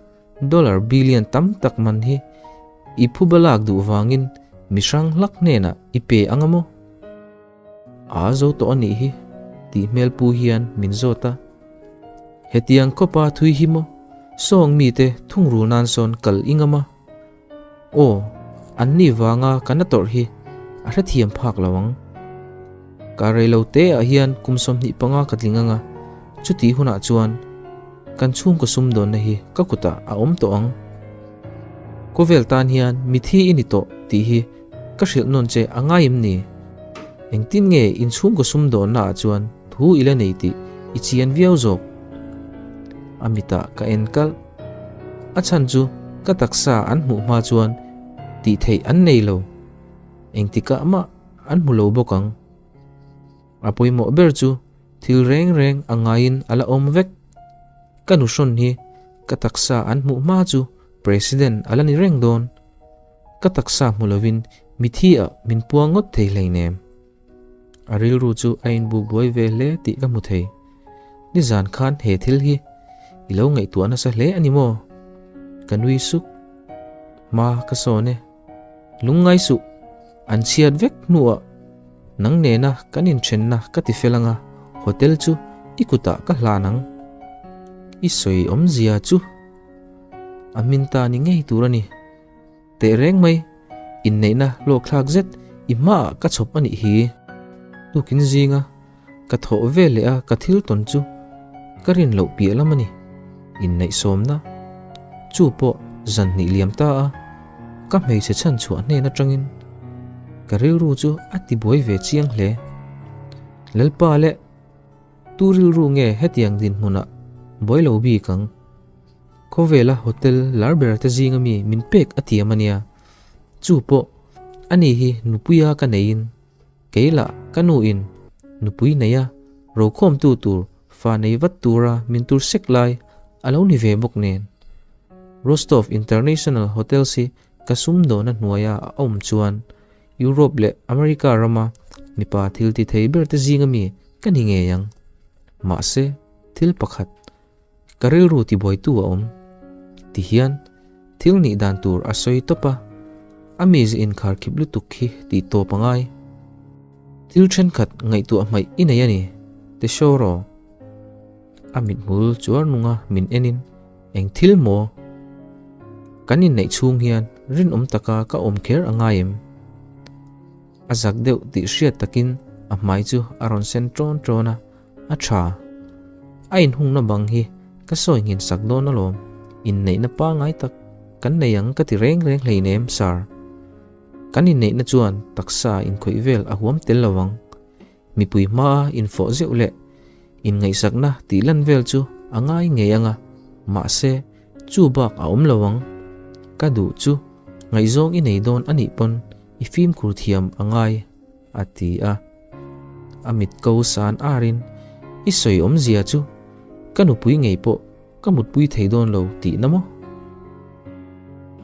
dollar billion tam tak man hi i phuba lak duh vangin mi hrang hlak hnenah i pe ang a maw? A zo tawh a nih hi tih hmel pu hian min zawt a. Hetiang khawpa thui hi maw sawng mite thungrul nan sawn kal i ngam a? Aw, an ni vanga ka na tawrh hi a hrethiam phak lo ang. Ka rei lo te ah hian kum 25 ka tling anga, chutih hunah chuan kan chhungkaw sumdawnna hi ka kutah a awm tawh ang. Khawvel tan hian mithi i ni tawh tih hi ka hrilh nawn che a ngai em ni? Engtin nge in chhungkaw sumdawnna ah chuan thu i la nei tih i chian viau zawk? A mitah ka en kalh. A chhan chu ka taksa an hmuh hma chuan tih theih an nei lo. Engtikah mah an hmu lo bawk ang. A pawimawh ber chu thil reng reng a ngaiin a la awm vek. Ka nuhrawn hi ka taksa an hmuh hma chu President a la ni reng dawn. Ka taksa hmu lovin mithi ah min puang ngawt thei hleinem. A rilru chu a inbuk buai ve hle tih ka hmu thei. Nizan khan he thil hi i lo ngaihtuah nasa hle a ni maw? Ka nui suk. Hma ka sawn e. Lungngai suh, an chhiat vek hnuah nang nena kan inthenna ka ti fel anga hotel chu i kutah ka hlan ang. I sawi awmzia chu a hmin ta ni ngei tur a ni. Teh reng mai, inneihna hlawkthlak zet i hmaah ka chhawp a nih hi. Tukin zinga ka thawh ve leh a ka thil tawn chu ka rin loh piah lam a ni. Inneih sawmna chu pawh zan hnih liam ta a, ka hmeichhe chhan chhuah hnen atangin ka rilru chu a ti buai ve chiang hle. Lalpa leh tu rilru nge hetiang dinhmunah buai lo bik ang? Khawvela hotel lar ber te zinga mi min pek a tiam a nia. Chu pawh ani hi nupuia ka neiin kei lah ka nuin nupui neia rokhawmtu tur fa nei vat tura min tur sek lai a lo ni ve bawk nen. Rostov International Hotels hi ka sumdawna hnuaia a awm chuan Europe leh America rama mipa thil ti thei ber te zinga mi ka ni ngei ang. Mahse thil pakhat Ka rilru tibuaitu a awm. Tihian thil nih dan tur a sawi tawp a, a mize inkharkhip lutuk khi tih tawp a ngai. Thil thenkhat ngaihtuah hmaih i nei a ni, Tesoro. A mithmul chuar nunga min enin, Eng thil maw? Kan inneih chhung hian rinawm taka ka awm kher a ngai em? A zak deuh tih hriat takin a hmai chu a rawn sen ṭawn ṭawn a. A tha. A inhungna bang hi ka sawi nghin sak dawn alawm. Inneihna pangai tak kan nei ang ka ti reng reng hleinem, Sir. Kan inneihna chuan taksa inkhawih vel a huam tel lo ang. Mipui hmaa infawh zeuh leh inngaihsakna tih lan vel chu a ngai ngei ang a, mahse chu bak a awm lo ang. Ka duh chu ngaihzawng i nei dawn a nih pawn i fimkhur thiam a ngai. A ti a. A mit ko san arin, I sawi awmzia chu ka nupui ngei pawh ka mutpui thei dawn lo tihna maw?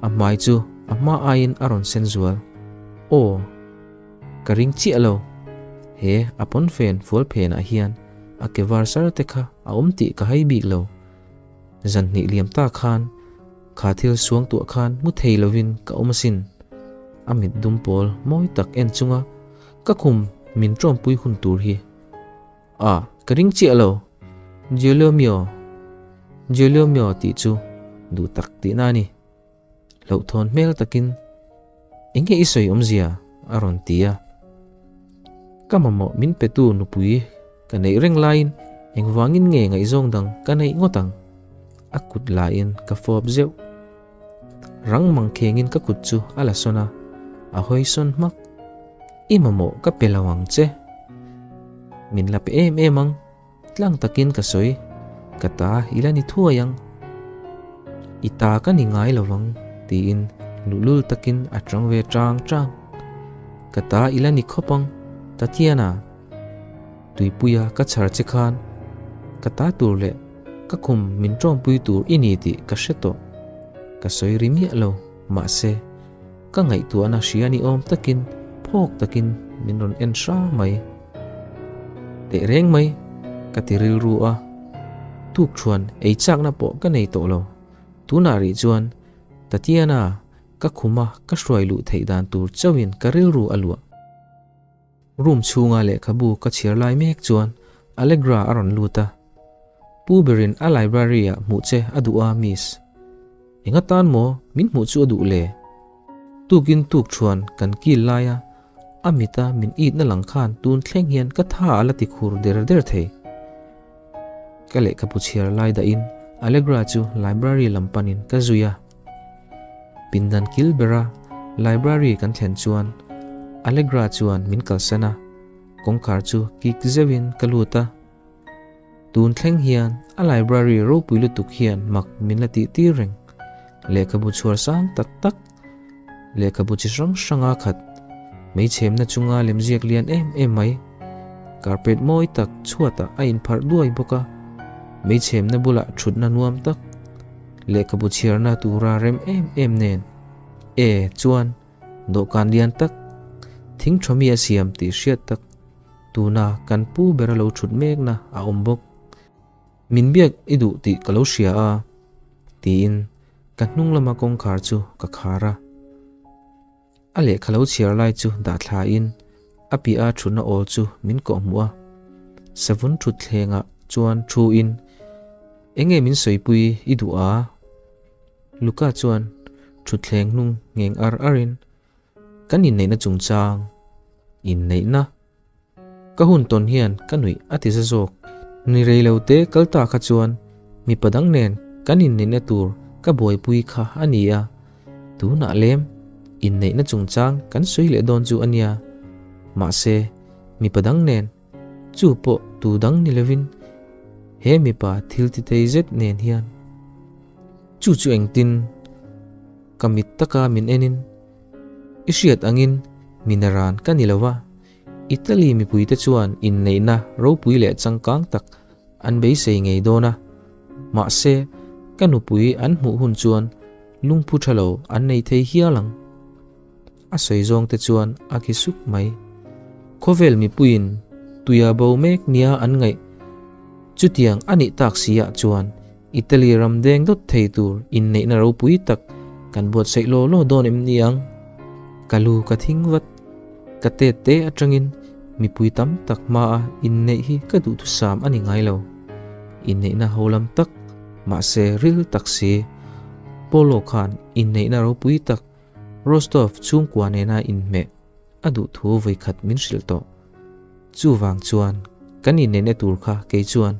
A hmai chu a hma aiin a rawn sen zual. Aw, ka ring chiah lo. He a pawnfen fual phenah hian a ke var sar te kha a awm tih ka hai bik lo. Zan hnih liam ta khan kha thil suang tuah khan mu thei lovin ka awm asin. A mit dum pawl mawi tak en chunga ka khum min tawmpui hun tur hi. A, ka ring chiah lo. Giulio mio, Giulio mio tih chu duh tak tihna a ni. Hlauhthawn hmel takin, Eng nge i sawi awmzia? a rawn ti a. Ka mamawh min petu nupui ka neih reng laiin engvangin nge ngaihzawng dang ka neih ngawt ang? A kut laiin ka fawp zeuh. Rang mangkhengin ka kut chu a la sawn a, a hawi sawn hmak. I mamawh ka pe lo ang che. Min la pe em em ang. Tlang takin ka sawi, ka ta i la ni thuai ang. I ta ka ni ngai lo vang, tiin luhlul takin a tang ve tang tang. Ka ta i la ni khawp ang, Tatiana. Tuipuia ka chhar che khan ka ta tur leh ka khum min tawmpui tur i ni tih ka hre tawh. Ka sawi ri miah lo, mahse, ka ngaihtuahna hria ni awm takin phawk takin min rawn en hra mai. Teh reng mai ka ti rilru a, tukṭhuan ei chakna pawh ka nei tawh lo. Tunah rih chuan Tatiana ka khuma ka hruai luh theih dan tur chauhin ka rilru a luah. Room chhunga lehkhabu ka chhiar lai mek chuan Allegra a rawn lut a. Pu berin a library ah hmuh che a duh a miss. Enga tan maw min hmuh chu a duh le? Tukin tuk thuan kan kil lai a, a mita min itna lang khan tun thleng hian ka tha a la ti khur der der thei. Ka lehkhabu chhiar lai dahin Allegra chu library lam panin ka zui a. Pindan kil bera library kan thlen chuan Allegra chuan min kalsan a, kawngkhar chu kik zeuhin ka lut a. Tun thleng hian a library ropui lutuk hian mak min la tih tir reng. Lehkhabu chhuar sang tak tak, lehkhabu chi hrang hranga khat, meichhemna chunga lemziak lian em em mai, carpet mawi tak chhuatah a inpharh duai bawk a, meichhemna bulah thutna nuam tak, lehkhabu chhiarna tura rem em em nen e chuan dawhkan lian tak thing tha mi a siam tih hriat tak tuna kan pu bera lo thut mekna a awm bawk. Min biak i duh tih ka lo hria a tiin ka hnung lama kawngkhar chu ka khar a. A lehkha lo chhiar lai chu dah thlain a piah a thutna awl chu min kawhhmuh a. Savun thutthlengah chuan thuin, Enge min sawipui i duh a? Luca chuan thutthleng hnung ngheng ar arin, Kan inneihna chungchang, inneihna? Ka hun tawn hian ka nuih a ti za zawk. Ni rei lo te kal ta kha chuan mipa dang nen kan inneihna tur ka buaipui kha a ni a, tunah lem inneihna chungchang kan sawi leh dawn chu a nia. Mahse, mipa dang nen chu pawh tu dang ni lovin he mipa thil ti thei zet nen hian chu chu engtin ka mit taka min enin I hriat angin minaran ka ni lo va, Italy mipuite chuan inneihna ropui leh changkang tak an beisei ngei dawn a, mahse ka nupui an hmuh hun chuan lungphu tha lo an nei thei hial ang. A sawi zawng te chuan a khi suk mai. Khawvel mipuiin tuia bo mek nia an ngaih chutiang a nih tak si ah chuan Italy ram deng dawt thei tur inneihna ropui tak kan buatsaih law law dawn em ni ang? Ka lu ka thing vat. Ka tet te atangin mipui tam tak hmaa inneih hi ka duhthusam a ni ngai lo. Inneihna ho lam tak, mahse ril tak si. Polo khan inneihna ropui tak Rostov chhungkua nena inhmeh a duhthu vawikhat min hrilh tawh. Chuvang chuan kan inneihna tur kha kei chuan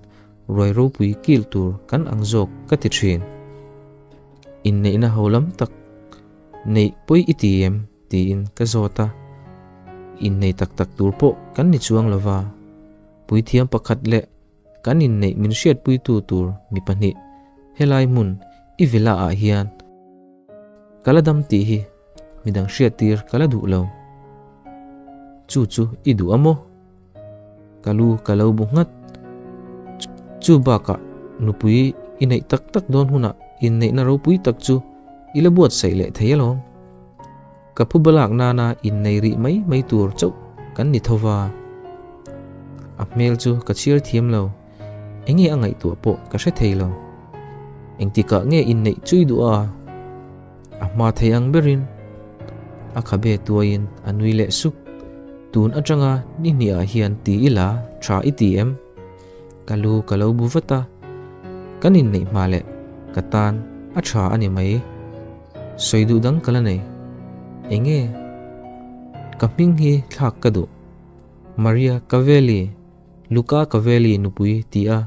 ruai ropui kil tur kan ang zawk ka ti thin. Inneihna ho lam tak neih pawi i ti em? tiin ka zawt a. Innei tak tak tur pawh kan ni chuang lova, puithiam pakhat leh kan inneih min hriatpuitu tur mi pahnih helai hmun i villa ah hian ka la dam tih hi midang hriattir ka la duh lo. Chu chu i duh a maw? Ka lu ka lo bu nghat. Chu bakah nupui i neih tak tak dawn hunah inneihna ropui tak chu i la buatsaih leh thei alawm. Ka phu balak nana innei rih mai mai tur chauh kan ni tho va. A hmel chu ka chhiar thiam lo. Enge a ngaihtuah pawh ka hre thei lo. Engtikah nge inneih chu i duh a? A hma thei ang berin a khabe tuaiin a nui leh suk. Tun atanga ni hnih ah hian ti ila tha i ti em? Ka lu ka lo bu vat a, kan inneih hma leh ka tan a tha a ni mai. Sawi duh dang ka la nei. Enge? Ka hming hi thlak ka duh. Maria Cavelli, Luca Cavelli nupui ti a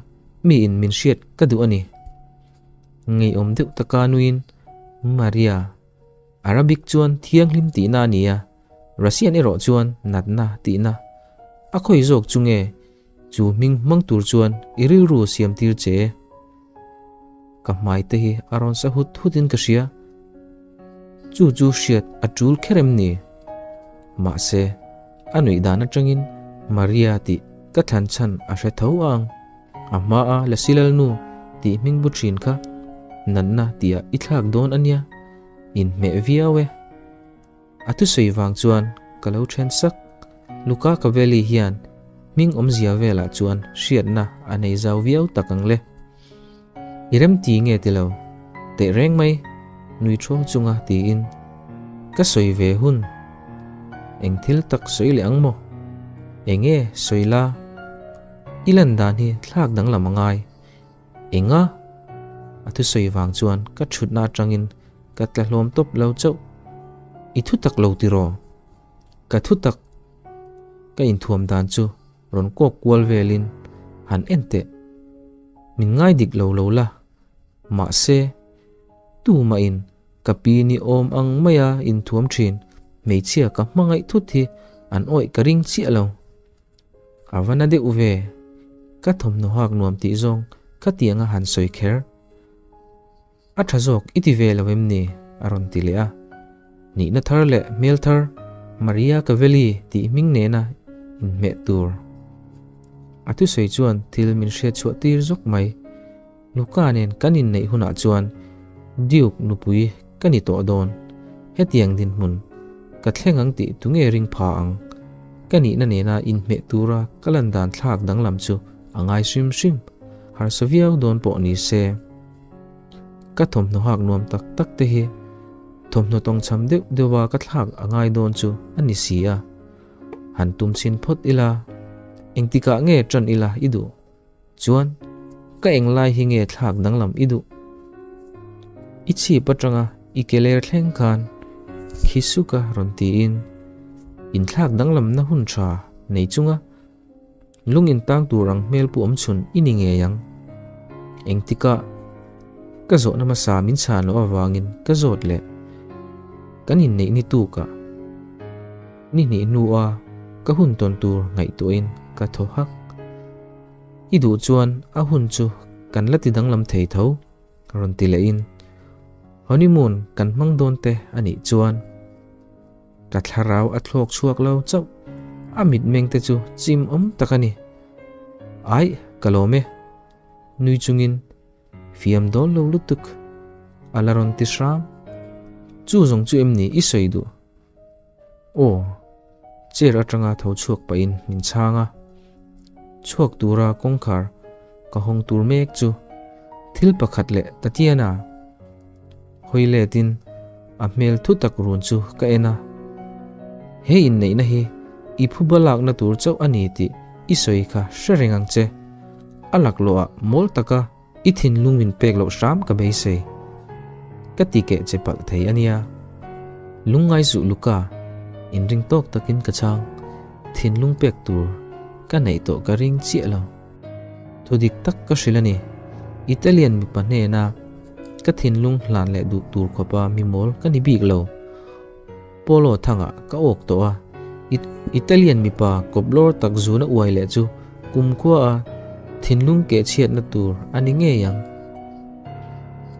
mi in min hriat ka duh a ni. Ngeiawm deuh taka nuin Maria, Arabic chuan thianghlim tihna a ni a, Russian erawh chuan natna tihna. A khawi zawk chu nge chu hming hmang tur chuan i rilru siam tir che? Ka hmai te hi a rawn sa hut hut in ka hria. Chu chu hriat a tul kher em ni? Mahse, a nuih dan atangin Maria tih ka thlan chhan a hre tho ang. A hmaa Lasilalnu tih hming bu thin kha natna tihah i thlak dawn a nia, inhmeh viau e. A thusawi vang chuan ka lo then sak. Luca Cavelli hian hming awmzia velah chuan hriatna a nei zau viau tak ang le. I remti nge ti lo? Teh reng mai, nui thaw chunga tiin ka sawi ve hun. Eng thil tak sawi leh ang maw? Enge sawi la? I lan dan hi thlak danglam a ngai. Enga? A thusawi vang chuan ka thutna atangin ka tla hlawm tawp lo chauh. I thutak lo tiraw? Ka thutak ka inthuam dan chu rawn kawk kual velin han en teh. Min ngai dik lo lo la, mahse tumahin ka pi ni awm ang maia inthuam thin hmeichhia ka hmangaih thut hi an awih ka ring chiah lo. A va na deuh ve, ka thawmhnaw hak nuam tih zawng ka tiang a han sawi kher. A tha zawk i ti ve lo em ni? a rawn ti leh a. Nihna thar leh hmel thar Maria Cavelli tih hming nena inhmeh tur. A thusawi chuan thil min hriat chhuah tir zawk mai. Luca nen kan inneih hunah chuan Duke nupui ka ni tawh dawn. Hetiang dinhmun ka thleng ang tih tunge ring pha ang? Ka nihna nena inhmeh tura ka lan dan thlak danglam chu a ngai hrim hrim. Harsa viau dawn pawh ni se. Ka thawmhnaw hak nuam tak tak te hi thawmhnaw tawngchham deuh deuha ka thlak a ngai dawn chu a ni si a. Han tum chhin phawt ila, engtikah nge ṭan ila i duh? Chuan, ka englai hi nge thlak danglam i duh? I chhip aṭanga i ke ler thleng khan khi suka rawn tiin inthlak danglamna hun ṭha nei chunga Lung in tang tur ang hmel pu awm chhun i ni ngei ang. Engtikah ka zawhna hmasa min chhan loh avangin ka zawt leh. Kan inneih ni tukah ni hnih hnua ka hun tawn tur ngaihtuahin ka thaw hak. I duh chuan a hun chu kan la ti danglam thei tho, rawn ti lehin honeymoon kan hmang dawn te a nih chuan. Ka thlarau a thlawk chhuak lo chauh, a mitmeng te chu chim awm tak a ni. Aih, ka lawm e. Nui chungin, Fiam dawn lo lutuk, a la rawn ti hram. Chu zawng chu em ni i sawi duh? Aw, chair atanga tho chhuak pahin min chhang a. Chhuak tura kawngkhar ka hawng tur mek chu thil pakhat leh Tatiana. Hawi letin a hmel thu tak run chu ka en a, He inneihna hi i phuba lakna tur chauh a ni tih i sawi kha hre reng ang che. A laklawhah mawl taka i thinlung min pek loh hram ka beisei. Ka ti keh che palh thei a nia. Lungngai zuh Luka, inring tawk takin ka chhang. Thinlung pek tur ka neih tawh ka ring chiah lo. Thu dik tak ka hrilh a ni. Italian mipa hnena ka thinlung hlan leh duh tur khawpa mi mawl ka ni bik lo. Polo thangah ka awk tawh a, Italian mipa kawplawr tak zuna uai leh chu kumkhua a thinlung kehchhiatna tur a ni ngei ang.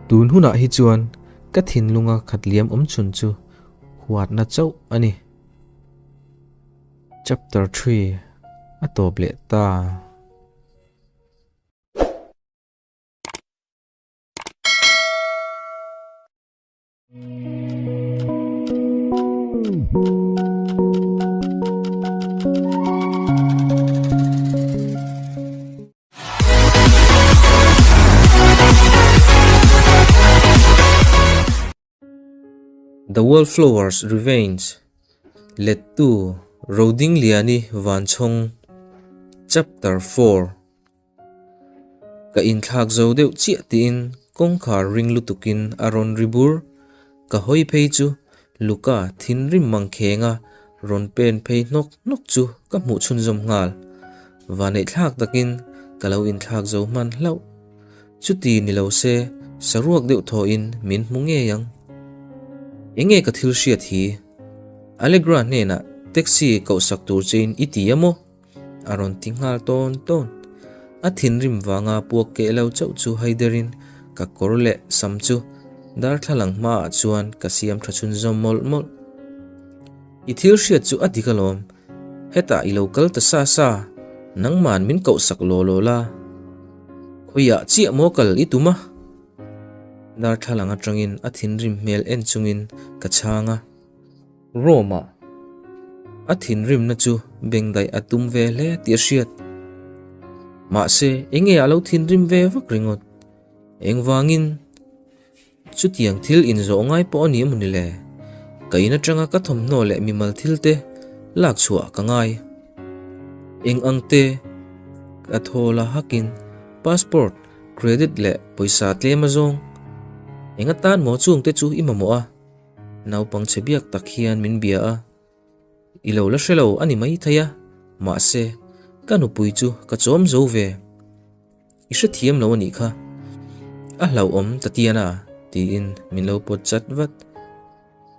Tun hunah hi chuan ka thinlunga khatliam awmchhun chu huatna chauh a ni. Chapter 3 a tawp leh ta. The Wallflower's Revenge, Lettu Rodingliani Vanchhawng, Chapter 4 Ka inthlak zo deuh chiah tiin kawngkhar ring lutukin a rawn ri bur. Ka hawi phei chu Luca thinrim mangkhenga rawn pen phei hnawk hnawk chu ka hmuh chhunzawm nghal. Vaneihthlak takin ka lo inthlak zo hman hlauh. Chuti ni lo se, saruak deuh thawhin min hmu ngei ang. Enge ka thil hriat hi? Allegra hnenah taxi kohsak tur chein i ti a maw? A rawn ti nghal tawn tawn. A thinrim vanga puak keh lo chauh chu haiderin ka kawr leh sam chu darthlalang hmaah chuan ka siam tha chhunzawm mawlh mawlh. I thil hriat chu a dik alawm, hetah i lo kal ta sa sa, nangman min kohsak law law la. Khawiah chiah maw kal i tum a? Darthlalang atangin a thinrim hmel en chungin ka chhang a. Rome-ah. A thinrimna chu bengdaih a tum ve hle tih a hriat. Mahse, enge a lo thinrim ve vak ringawt? Engvangin? Chutiang thil inzawh ngai pawh a ni emaw ni le? Ka in atanga ka thawmhnaw leh mimal thil te lak chhuah ka ngai. Eng ang te? Ka thaw la hakin passport, credit leh pawisa tlem a zawng. Eng atan maw chung te chu i mamawh a? Naupang chhe biak tak hian min bia a. I lo la hre lo a ni maithei a, mahse ka nupui chu ka chawm zo ve. I hrethiam lo a nih kha. A hlauhawm Tatiana tiin min lo pawt chat vat.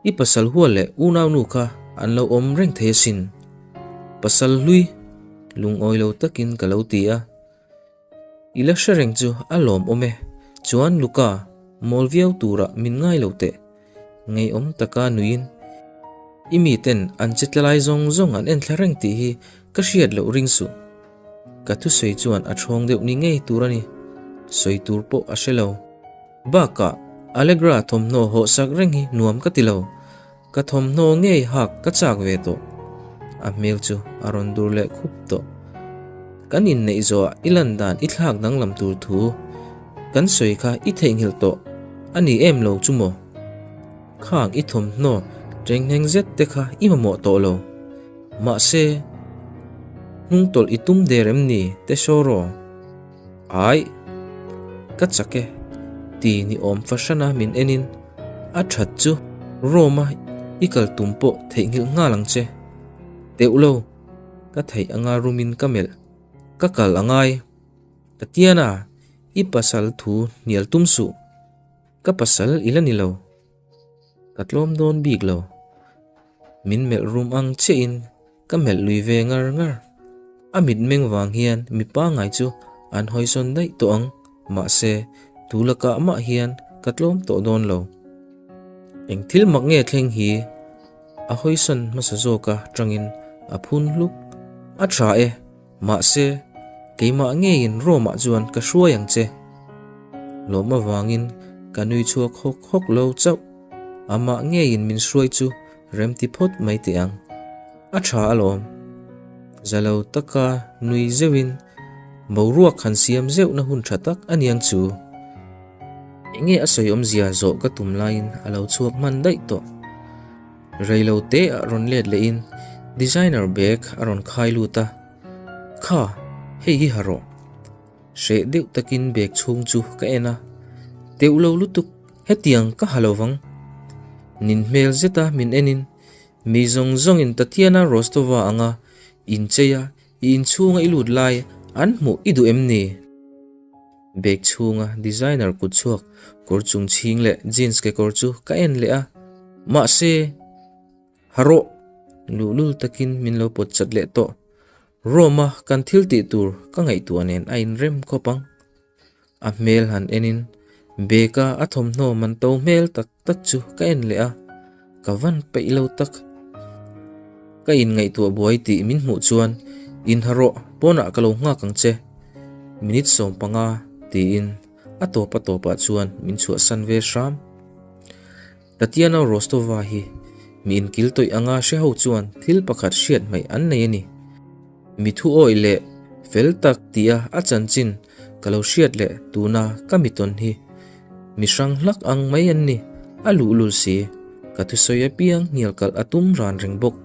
I pasal hual leh unaunu kha an lo awm reng thei asin. Pasal hlui lungawi lo takin ka lo ti a. I la hre reng chu a lawmawm e. Chuan Luca, mawl viau turah min ngai lo teh. Ngeiawm taka nuiin i miten an che tlalai zawng zawng an enthla reng tih hi ka hriat loh ring suh. Ka thusawi chuan a ṭhawng deuh ni ngei tur a ni. Sawi tur pawh a hre lo. Bakah Allegra thawmhnaw hawhsak reng hi nuam ka ti lo. Ka thawmhnaw ngei hak ka chak ve tawh. A hmel chu a rawn dur leh khup tawh. Kan inneih zawhah i lan dan i thlak danglam tur thu kan sawi kha i theihnghilh tawh a ni em lo chu maw? Khang i thawmhnaw ṭenghneng zet te kha i mamawh tawh lo. Mahse, hnungtawlh i tum der em ni Tesoro? Aih, ka chak e, ti ni awm fahrana min enin a that chu Rome-a i kal tum pawh theihnghilh nghal ang che. Teuh lo, ka theih anga rumin ka melh, ka kal a ngai. Tatiana, i pasal thu hnial tum suh, ka pasal i la ni lo. Ka tlawm dawn bik lo. Min melh rum ang chiahin Ka melh lui ve ngar ngar. A mitmeng vang hian mi pangngai chu an hawisawn daih tawh ang, mahse tu lakah mah hian ka tlawm tawh dawn lo. Eng thil mak nge thleng hi? A hawisawn hmasa zawka tangin a phun hluk. A tha e, mahse keimah ngeiin Rome-ah chuan ka hruai ang che. Lawm avangin ka nui chhuak hawk hawk lo chauh. Amah ngeiin min hruai chu Remti phawt mai teh ang. A tha alawm. Za lo taka nui zeuhin boruak han siam zeuhna hun tha tak a niang chu. Enge a sawi awmzia zawh ka tum laiin a lo chhuak hman daih tawh. Reilo te ah rawn let lehin designer bag a rawn khai lut a, Kha, hei hi ha rawh. Hreh deuh takin bag chhung chu ka en a, Teuh lo lutuk, hetiang ka ha lo vang. Nin hmel zeta min enin, Mi zawng zawngin Tatiana Rostova anga incheia i inchhunga i lut lai an hmuh i duh em ni? Bag chhunga designer kutchhuak kawr chung chhing leh jeans kekawr chu ka en leh a, mahse, Ha rawh! Luhlul takin min lo pawt chat leh tawh. Rome-a kan thil tih tur ka ngaihtuah nen a inrem khawp ang. A hmel han enin bag-a a thawmhnaw man to hmel tak tak chu ka en leh a, ka van peih lo tak. Ka inngaihtuah buai tih min hmuh chuan inha rawh pawnah ka lo nghak ang che. Minute 15 tiin a tawp a tawpah chuan min chhuahsan ve hram. Tatiana Rostova hi mi inkil tawih anga hre ho chuan thil pakhat hriat hmaih an nei a ni. Mi thu awih leh fel tak tia a chanchin ka lo hriat leh tuna ka mi tawn hi mi hrang hlak ang mai an ni, a luhlul si. Ka thusawi apiang hnial kalh a tum ran reng bawk.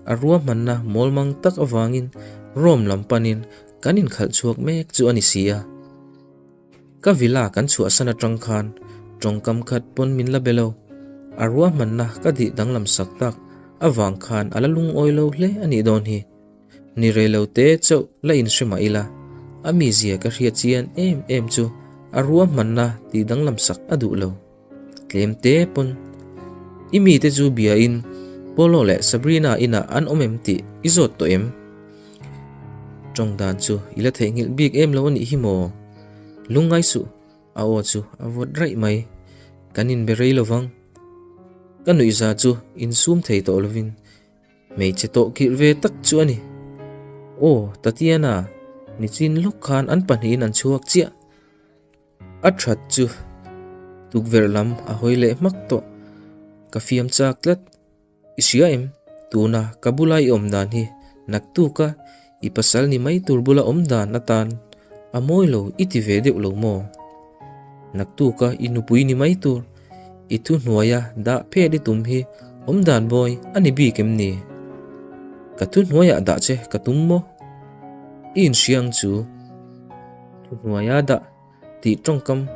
A ruahmanna mawlmang tak avangin Rome lam panin kan inkhalh chhuak mek chu a ni si a. Ka villa kan chhuahsan atang khan tawngkam khat pawn min la be lo. A ruahmanna ka dih danglam sak tak avang khan a la lungawi lo hle a nih dawn hi. Ni rei lo te chauh la inhre mah ila, a mizia ka hriat chian em em chu a ruahmanna tih danglam sak a duh lo. Tlem te pawn i mite chu biain Polo leh Sabrina inah an awm em tih i zawt tawh em? Tawng dan chu i la theihnghilh bik em lo a nih hi maw? Lungngai suh, a aw chu a vawt raih mai. Kan inbe rei lo vang. Ka nuihza chu insum thei tawh lovin hmeichhe tawh khirh ve tak chu a ni. Aw, Tatiana, nichin lawk khan an pahnihin an chhuak chiah. A that chu tukverh lam a hawi leh hmak tawh. Ka fiam chak tlat. I hria em? Tuna ka bula i awm dan hi naktuka i pasal ni mai tur bula awm dan atan a mawi lo i ti ve deuh lo maw? Naktuka i nupui ni mai tur i thuhnuaia dah phet i tum hi awm dan bawi a ni bik em ni? Ka thuhnuaiah dah che ka tum maw? I inhriang chu thuhnuaia dah Tih tawngkam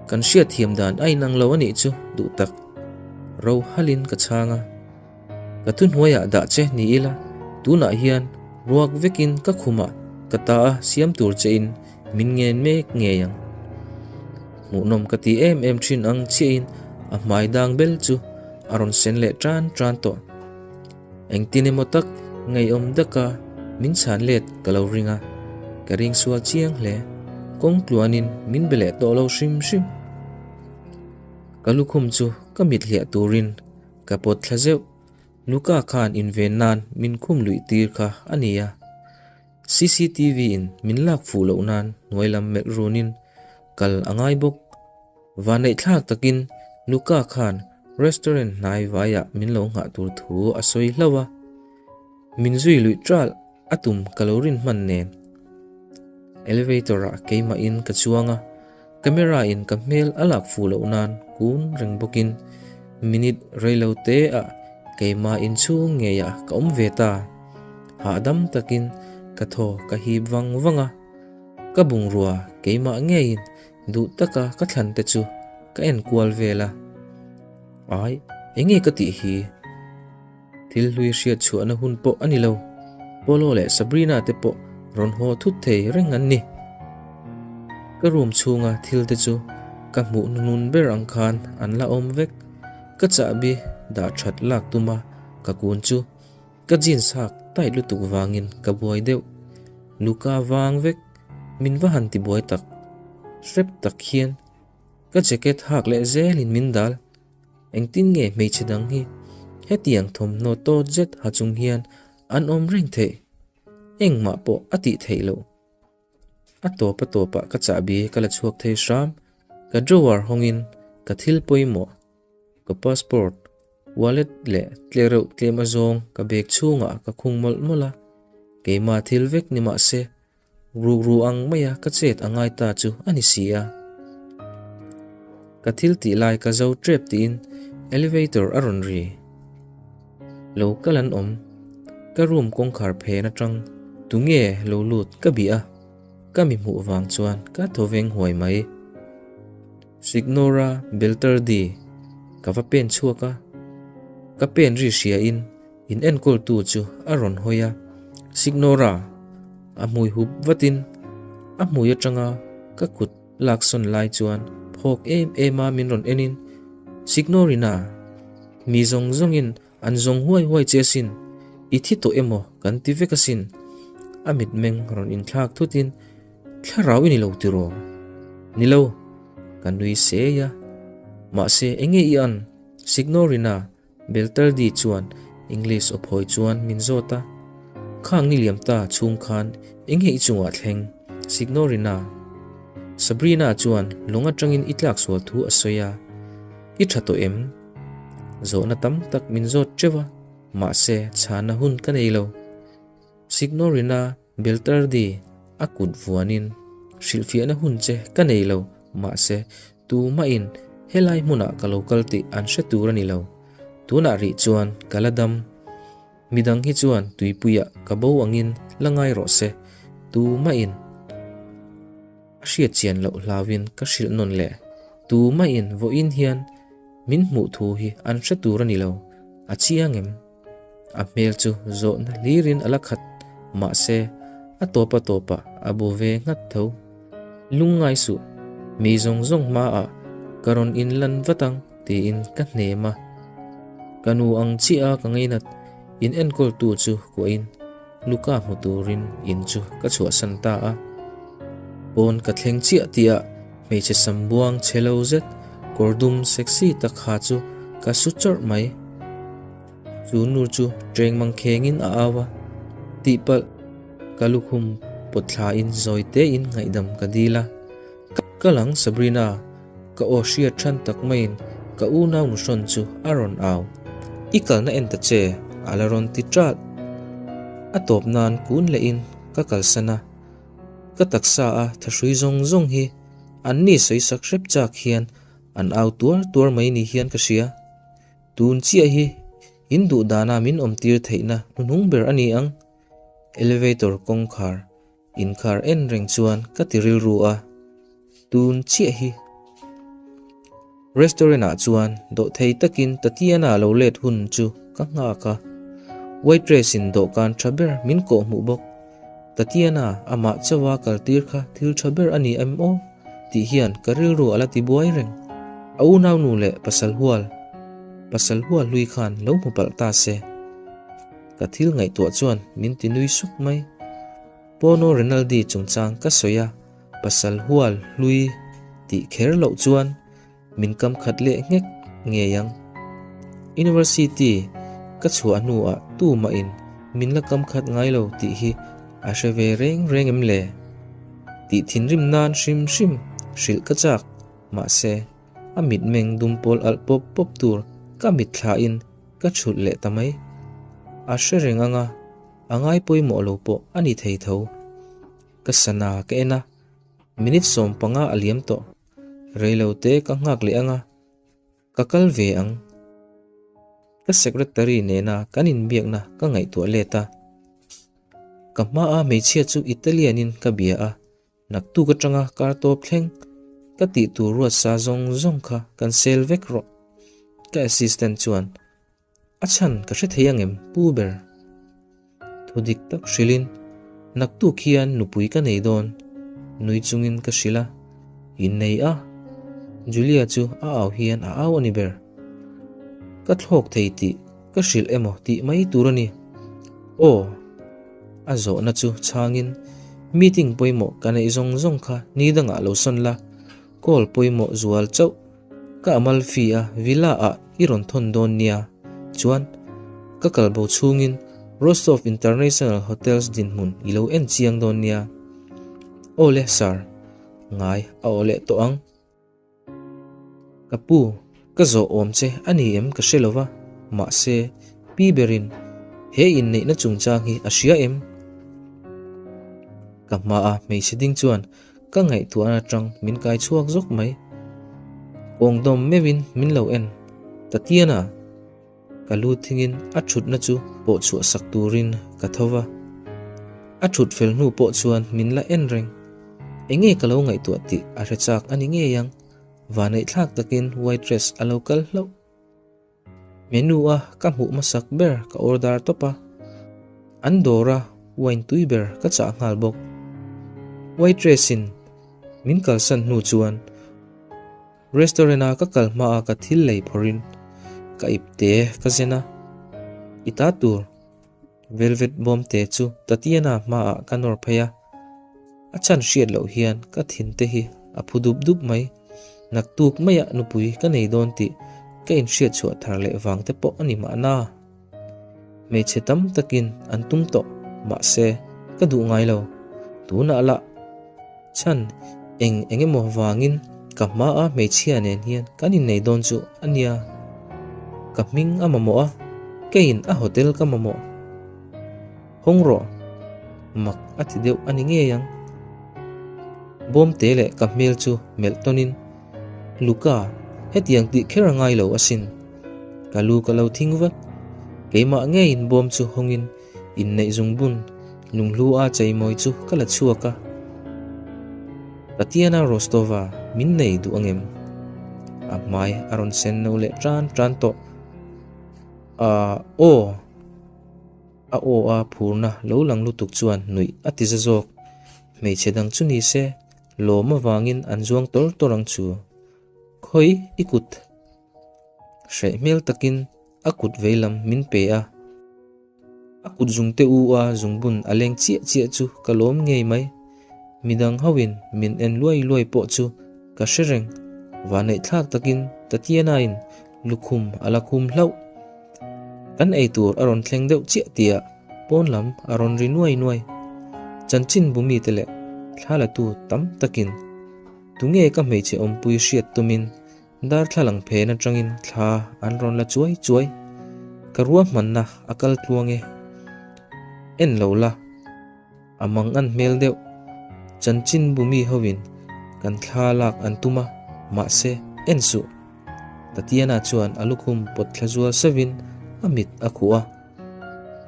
kan hriatthiam dan a inang lo a nih chu duh tak. Ro halin ka chhang a. Ka thuhnuaiah dah che ni ila, tunah hian ruak vekin ka khumah ka ta a siam tur chein min ngen mek ngei ang. Hmuhnawm ka ti em em thin ang chiahin a hmai dang bel chu a rawn sen leh tan tan tawh. Engtin emaw tak ngeiawm daka min chhan let ka lo ring a, ka ring sual chiang hle. Kawng tluanin min be leh tawh lo hrim hrim. Ka lukhum chu ka mit hliah turin ka pawt thla zeuh. Luka khan inven nan min khum luih tir kha a ni a. CCTV in min lak fuh loh nan hnuai lam melh runin kal a ngai bawk. Vanneihthlak takin Luca khan restaurant hnai vaiah min lo nghah tur thu a sawi hlauh a, min zui luih ṭalh a tum ka lo rin hman nen. Elevator ah keimahin ka chuang a, camera in ka hmel a lak fuh loh nan kun reng bawkin minute reilo te ah keimah inchhung ngeiah ka awm ve ta. Hahdam takin ka thaw ka hip vang vang a, ka bungrua keimah ngeiin Duh taka ka thlan te chu ka en kual vel a, Ai, enge ka tih hi? Thil hlui hriat chhuahna hun pawh a ni lo, Polo leh Sabrina te pawh rawn haw thut thei reng an ni. Ka room chhunga thil te chu ka hmuh hnunun ber ang khan an la awm vek, ka chahbi dah that lak tuma ka kun chu Ka jeans hak tight lutuk vangin ka buai deuh. Luka vang vek, min va han ti buai tak. Hrep tak hian ka jacket hak leh zelin min dal. Engtin nge hmeichhe dang hi hetiang thawmhnaw tawt zet ha chung hian an awm reng theih? Engmah pawh a tih theih loh. A tawp a tawpah ka chahbi ka la chhuak thei hram. Ka drawer hawngin ka thil pawimawh, ka passport, wallet leh tlereuh tlem azawng ka bag chhungah ka khung mawlh mawlh a. Keimah thil vek ni mah se, rukru ang maia ka chet a ngai ta chu a ni si a. Ka thil tih lai ka zo tep tiin elevator a rawn ri. Lo kal an awm. Ka room kawngkhar phen atang tunge lo lut ka bih a, ka mi hmuh vang chuan ka thaw veng huai mai. Signora Beltardi ka va pen chhuak a, ka pen ri hria in in enkawl tu chu a rawn hawi a, Signora a hmui hup vatin a hmui atanga ka kut Laksawn lai chuan phawk em em a min rawn en in, Signorina, mi zawng zawng in an zawng huai huai che asin, i thi tawh emaw kan ti vek asin, a mitmeng rawn inthlak thut in, Thlarau i ni lo tiraw? Ni lo, ka nui sei a, mahse enge i an, Signorina? Beltardi chuan English aw phawi chuan min zawt a, Khang ni liam ta chhung khan eng nge i chungah thleng? Signorina. Sabrina chuan lawng atangin i tlak sual thu a sawi a, I tha tawh em? Zawhna tam tak min zawt teuh a, mahse chhana hun ka nei lo. Signorina Beltardi a kut vuanin hrilhfiahna hun che ka nei lo, mahse tumahin helai hmunah ka lo kal tih an hre tur a ni lo. Tunah rih chuan ka la dam. Midang hi chuan tuipuiah ka bo angin la ngai rawh se, tumahin a hriat chian loh hlauin ka hrilh nawn leh. Tumahin vawiin hian min hmuh thu hi an hre tur a ni lo, a chiang em? A hmel chu zawhna hlirin a la khat, mahse a tawp a tawpah a bu ve nghat tho. Lungngai suh, mi zawng zawng hmaah ka rawn inlan vat ang tiin ka hnem a. Ka nu ang chiah a ka ngainat, in enkawltu chu kuahin Luka hmu turin in chu ka chhuahsan ta a. Pawn ka thleng chiah tihah hmeichhe sam buang chhe lo zet kawr dum sexy tak ha chu ka su chawrh mai. Chu nu chu ṭeng mang khengin a au a, tihpalh ka lukhum pawt thlain zawi tein ngaihdam ka dil a. Ka lang Sabrina, ka aw hriat ṭhan tak maiin ka unau nuhrawn chu a rawn au. I kalna en ta che, A la rawn ti ṭalh. A tawp nan kun lehin ka kalsan a, ka taksa a thahrui zawng zawng hi an ni sawisak hrep chak hian an au tuar tuar mai ni hian ka hria. Tun chiah hi in duh dana min awmtir theihna hnuhnung ber a ni ang. Elevator kawngkhar Inkhar en reng chuan ka ti rilru a, tun chiah hi. Restaurant ah chuan dawhthei takin Tatiana lo let hun chu ka nghak a, waitress in dawhkan tha ber min kawh hmuh bawk. Tatiana amah chauha kal tir kha thil tha ber a ni em aw tih hian ka rilru a la ti buai reng. A unau nu leh pasal hual, pasal hual hlui khan lo hmu palh ta se. Ka thil ngaihtuah chuan min ti nui suk mai. Pono Rinaldi chungchang ka sawi a, pasal hual hlui tih kher loh chuan min kam khat leh nghek ngei ang. University ka chhuah hnuah tumahin min la kam khat ngai lo tih hi a hre ve reng reng em le? Tih thinrim nan hrim hrim hrilh ka chak, mahse a mitmeng dum pawl alh pawp pawp tur ka mitthlain Ka chhulh leh ta mai. A hre reng anga, a ngai pawimawh lo pawh a ni thei tho. Ka sana ka en a, minute 15 a liam tawh. Reilo te ka nghak leh anga, ka kal ve ang. Ka secretary nena kan inbiakna ka ngaihtuah let a. Ka hmaa hmeichhia chu Italian in ka bia a, Naktuk atanga kar tawp thleng ka tih tur ruat sa zawng zawng kha kan sel vek rawh. Ka assistant chuan a chhan ka hre thei angem pu ber? Thu dik tak hrilhin naktuk hian nupui ka nei dawn nui chungin ka hrilh a, innei a Julia chu a au hian a au a ni ber. Ka thlawk thei tih ka hrilh emaw tih mai tur a ni. Aw. A zawhna chu chhangin, Meeting pawimawh ka neih zawng zawng kha ni dangah lo sawn la, call pawimawh zual chauh ka Amalfi a villa ah i rawn thawn dawn nia. Chuan, ka kal bo chhungin Rostov International Hotels dinhmun i lo en chiang dawn nia. Aw le sir, ngai a aw leh tawh ang. Ka pu, ka zawh awm che a ni em ka hre lo va, mahse, pi berin he inneihna chungchang hi a hria em? Ka hmaa hmeichhe ding chuan ka ngaihtuahna atang min kai chhuak zawk mai. Kawng dawm meuhin min lo en, Tatiana! Ka lu thingin a thutna chu pawh chhuah sak turin ka tho va. A thut fel hnu pawh chuan min la en reng. Enge ka lo ngaihtuah tih a hre chak a ni ngei ang. Vaneihthlak takin waitress a lo kal hlauh. Menu a ka hmuh hmasak ber ka order tawp a. An dawra wine tui ber ka chah nghal bawk. Waitress in min kalsan hnu chuan Restaurant a ka kal hma a ka thil lei phawrhin ka ipte ka zen a, i ta tur velvet bawm te chu Tatiana hmaah ka nawr phei a, a chhan hriat loh hian ka thin te hi a phu dup dup mai, naktuk maiah nupui ka nei dawn tih ka inhriat chhuah thar leh vang te pawh a ni mahna. Hmeichhe tam takin an tum tawh mahse ka duh ngai lo, tunah lah Chhan, eng eng emaw vangin ka hmaa hmeichhia nen hian kan innei dawn chu a nia. Ka hming a mamawh a, keiin a hotel ka mamawh. Hawng rawh, mak a ti deuh a ni ngei ang. Bawmte leh ka hmel chu melh tawnin, Luca, hetiang tih kher a ngai lo asin. Ka lu ka lo thing vat. Keimah ngeiin bawm chu hawngin Inneih zungbun lunghlu a cheimawi chu ka la chhuak a. Tatiana Rostova min nei duh angem? A hmai a rawn sen no leh tan tan tawh. Ahh aw! A aw a phurna lo lang lutuk chuan nuih a ti za zawk. Hmeichhe dang chu ni se, lawm avangin an zuang tawr tawr ang chu. Khawi i kut? Hreh hmel takin a kut veilam min pe a. A kut zungte u a zungbun a leng chiah chiah chu ka lawm ngei mai. Midang hoin min en luai luai pawh chu ka hre reng. Vaneihthlak takin Tatiana-in lukhum a la khum hlauh. Kan eitur a rawn thleng deuh chiah tihah pawn lam a rawn ri nuai nuai. Chanchin bumite leh thla latu tam takin tunge ka hmeichhe awmpui hriat tumin Darthlalang phen atangin thla an rawn la chuai chuai. Ka ruahmanna a kal tluang e. En lo la, a mang an hmel deuh. Chanchinbu mi hovin kan thla lak an tum a, mahse, en suh. Tatiana chuan a lukhum pawt thla zual sauvin a mit a khuh a.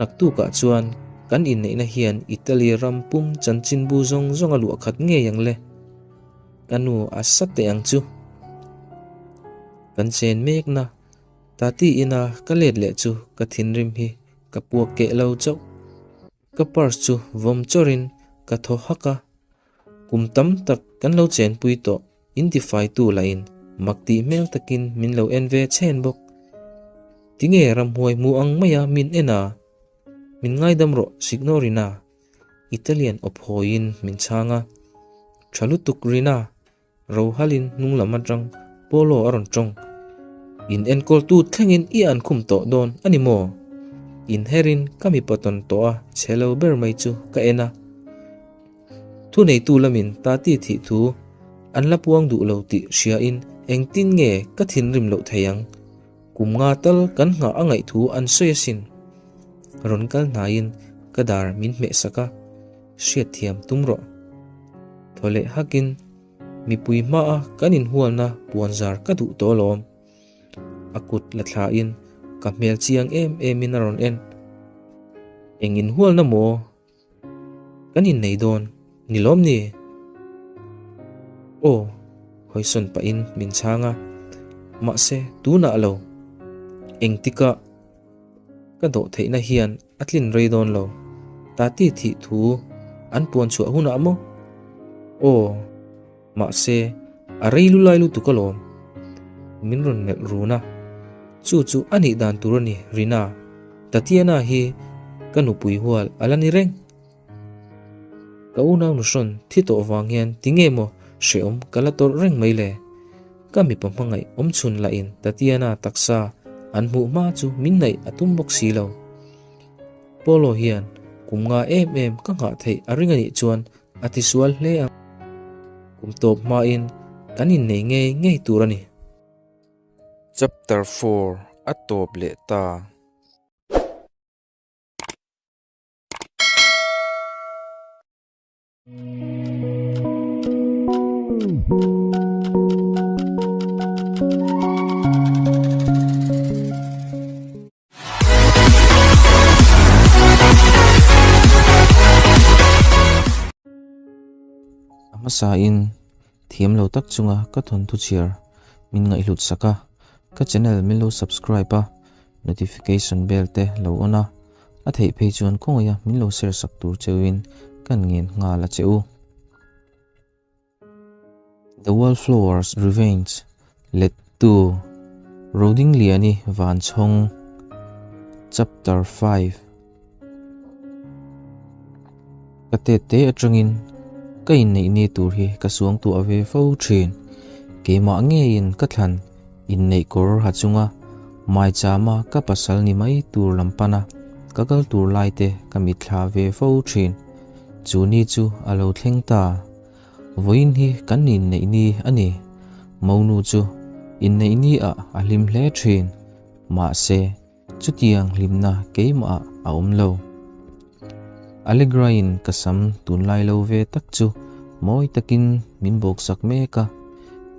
Naktukah chuan kan inneihna hian Italy ram pum chanchinbu zawng zawng a luah khat ngei ang le. Ka nu a sa teh ang chu. Kan chen mekna Tati ina ka let leh chu ka thinrim hi ka puak keh lo chauh. Ka purse chu vawm chawrin ka thaw hak a, kum tam tak kan lo chenpui tawh intifaitu lahin mak tih hmel takin min lo en ve chhen bawk. Tinge ramhuai hmu ang maia min en a? Min ngaidam rawh Signorina, Italian awp hawiin min chhang a. Tha lutuk Rina, Rohalin hnung lam atang Polo a rawn tawng. In enkawltu thlengin i an khum tawh dawn a ni maw? Inherin ka mipa tawn tawh a chhe lo ber mai chu ka en a. Thuneitu lamin Tati thih thu an la puang duh lo tih hriain engtin nge ka thinrim loh thei ang? Kum nga tal kan nghah a ngaih thu an sawi asin. Rawn kal hnaiin ka dar min hmeh sak a, hriatthiam tum rawh. Thaw leh hakin mipui hmaa kan inhualna puanzar ka duh tawh alawm. A kut la thlain ka hmel chiang em emin a rawn en. Eng inhualna maw? Kan innei dawn, ni lawm ni? Aw, hawisawn pahin min chhang a, mahse tunah lo. Engtikah Ka dawh theihna hian a tlin rei dawn lo. Tati thih thu an puan chhuah hunah maw? Aw, mahse a rei lulai lutuk alawm. Min rawn melh run a, Chu chu a nih dan tur a ni, Rina. Tatiana hi ka nupui hual a la ni reng. Ka unau nuhrawn thi tawh vang hian tinge maw hrehawm ka la tawrh reng mai le? Ka mipa hmangaih awm chhun lahin Tatiana taksa an hmuh hma chu min ngaih a tum bawk si lo. Polo hian kum nga em em ka nghah theih a ring anih chuan a tisual hle ang. Kum tawp hmain kan innei ngei ngei tur a ni. Chapter 4 a tawp leh ta. A hmasain thiam lo tak chunga ka thawnthu chhiar min ngaihhlut sak a, ka channel min lo subscribe a, notification bell te lo on a, A theih phei chuan khawngaih a min lo share sak tur cheuhin kan ngen nghal a che u. The Wallflower's Revenge Lettu Rodingliani Vanchhawng Chapter 5 Ka tet te atangin ka inneih ni tur hi ka suangtuah ve fo thin. Keimah ngeiin ka thlan inneih kawr ha chunga maichama ka pasal ni mai tur lam pana ka kal tur lai te ka mitthla ve fo thin. Chu ni chu a lo thleng ta. Vawiin hi kan inneih ni a ni. Monu chu inneih ni ah a hlim hle thin. Mahse. Chutiang hlimna keimah a awm lo. Allegra-in ka sam tunlai lo ve tak chu mawi takin min bawksak mek a,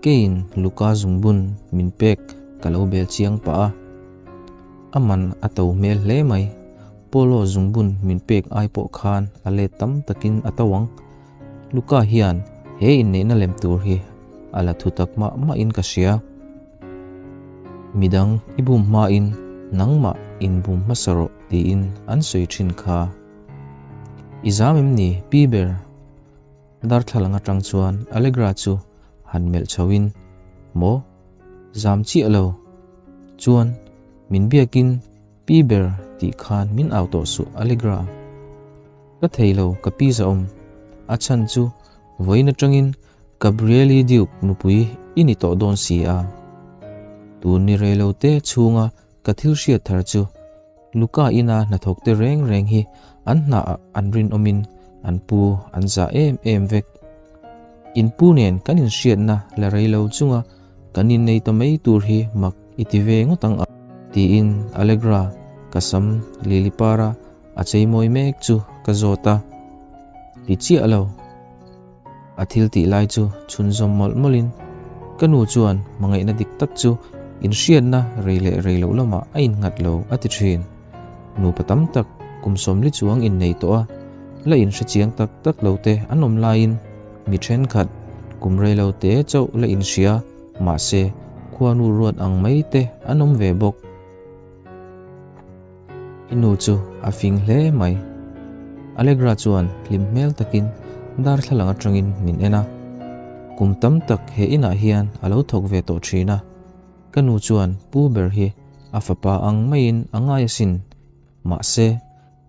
keiin Luka zungbun min pek ka lo bel chiang pah a. A man a to hmel hle mai, Polo zungbun min pek ai pawh khan a let tam takin a to ang. Luka hian he inneihna lem tur hi a la thu tak mah mahin ka hria. Midang i bum hmain nangmah inbum hmasa rawh tiin an sawi thin kha. I zam em ni pi ber? Darthlalang atang chuan Allegra chu han melh chhoin, Maw? Zam chiah lo. Chuan min biakin pi ber tih khan min au tawh suh Allegra. Ka thei lo ka pi zahawm. A chhan chu vawiin atangin Gabrieli Duke nupui i ni tawh dawn si a. Tun ni rei lo te chhunga ka thil hriat thar chu Luka ina hnathawk te reng reng hi an hnaah an rinawmin an pu an zah em em vek. In pu nen kan inhriatna la rei lo chunga kan innei ta mai tur hi mak i ti ve ngawt ang a, tiin Allegra. Ka sam lili para a chei mawi mek chu ka zawt a, Ti chiah lo. A thil tih lai chu chhunzawm mawlh mawlhin ka nu chuan hmangaihna dik tak chu inhriatna rei leh rei loh lamah a innghat lo a ti thin. Nupa tam tak kum 40 chuang innei tawh a, la inhre chiang tak tak lo te an awm laiin mi thenkhat kum rei lo te chauh la inhria mahse khuanu ruat ang mai te an awm ve bawk. I nu chu a fing hle mai. Allegra chuan hlim hmel takin darthlalang atangin min en a. Kum tam tak he inah hian a lo thawk ve tawh thin a. Ka nu chuan pu ber hi a fapa ang maiin a ngai asin. Mahse,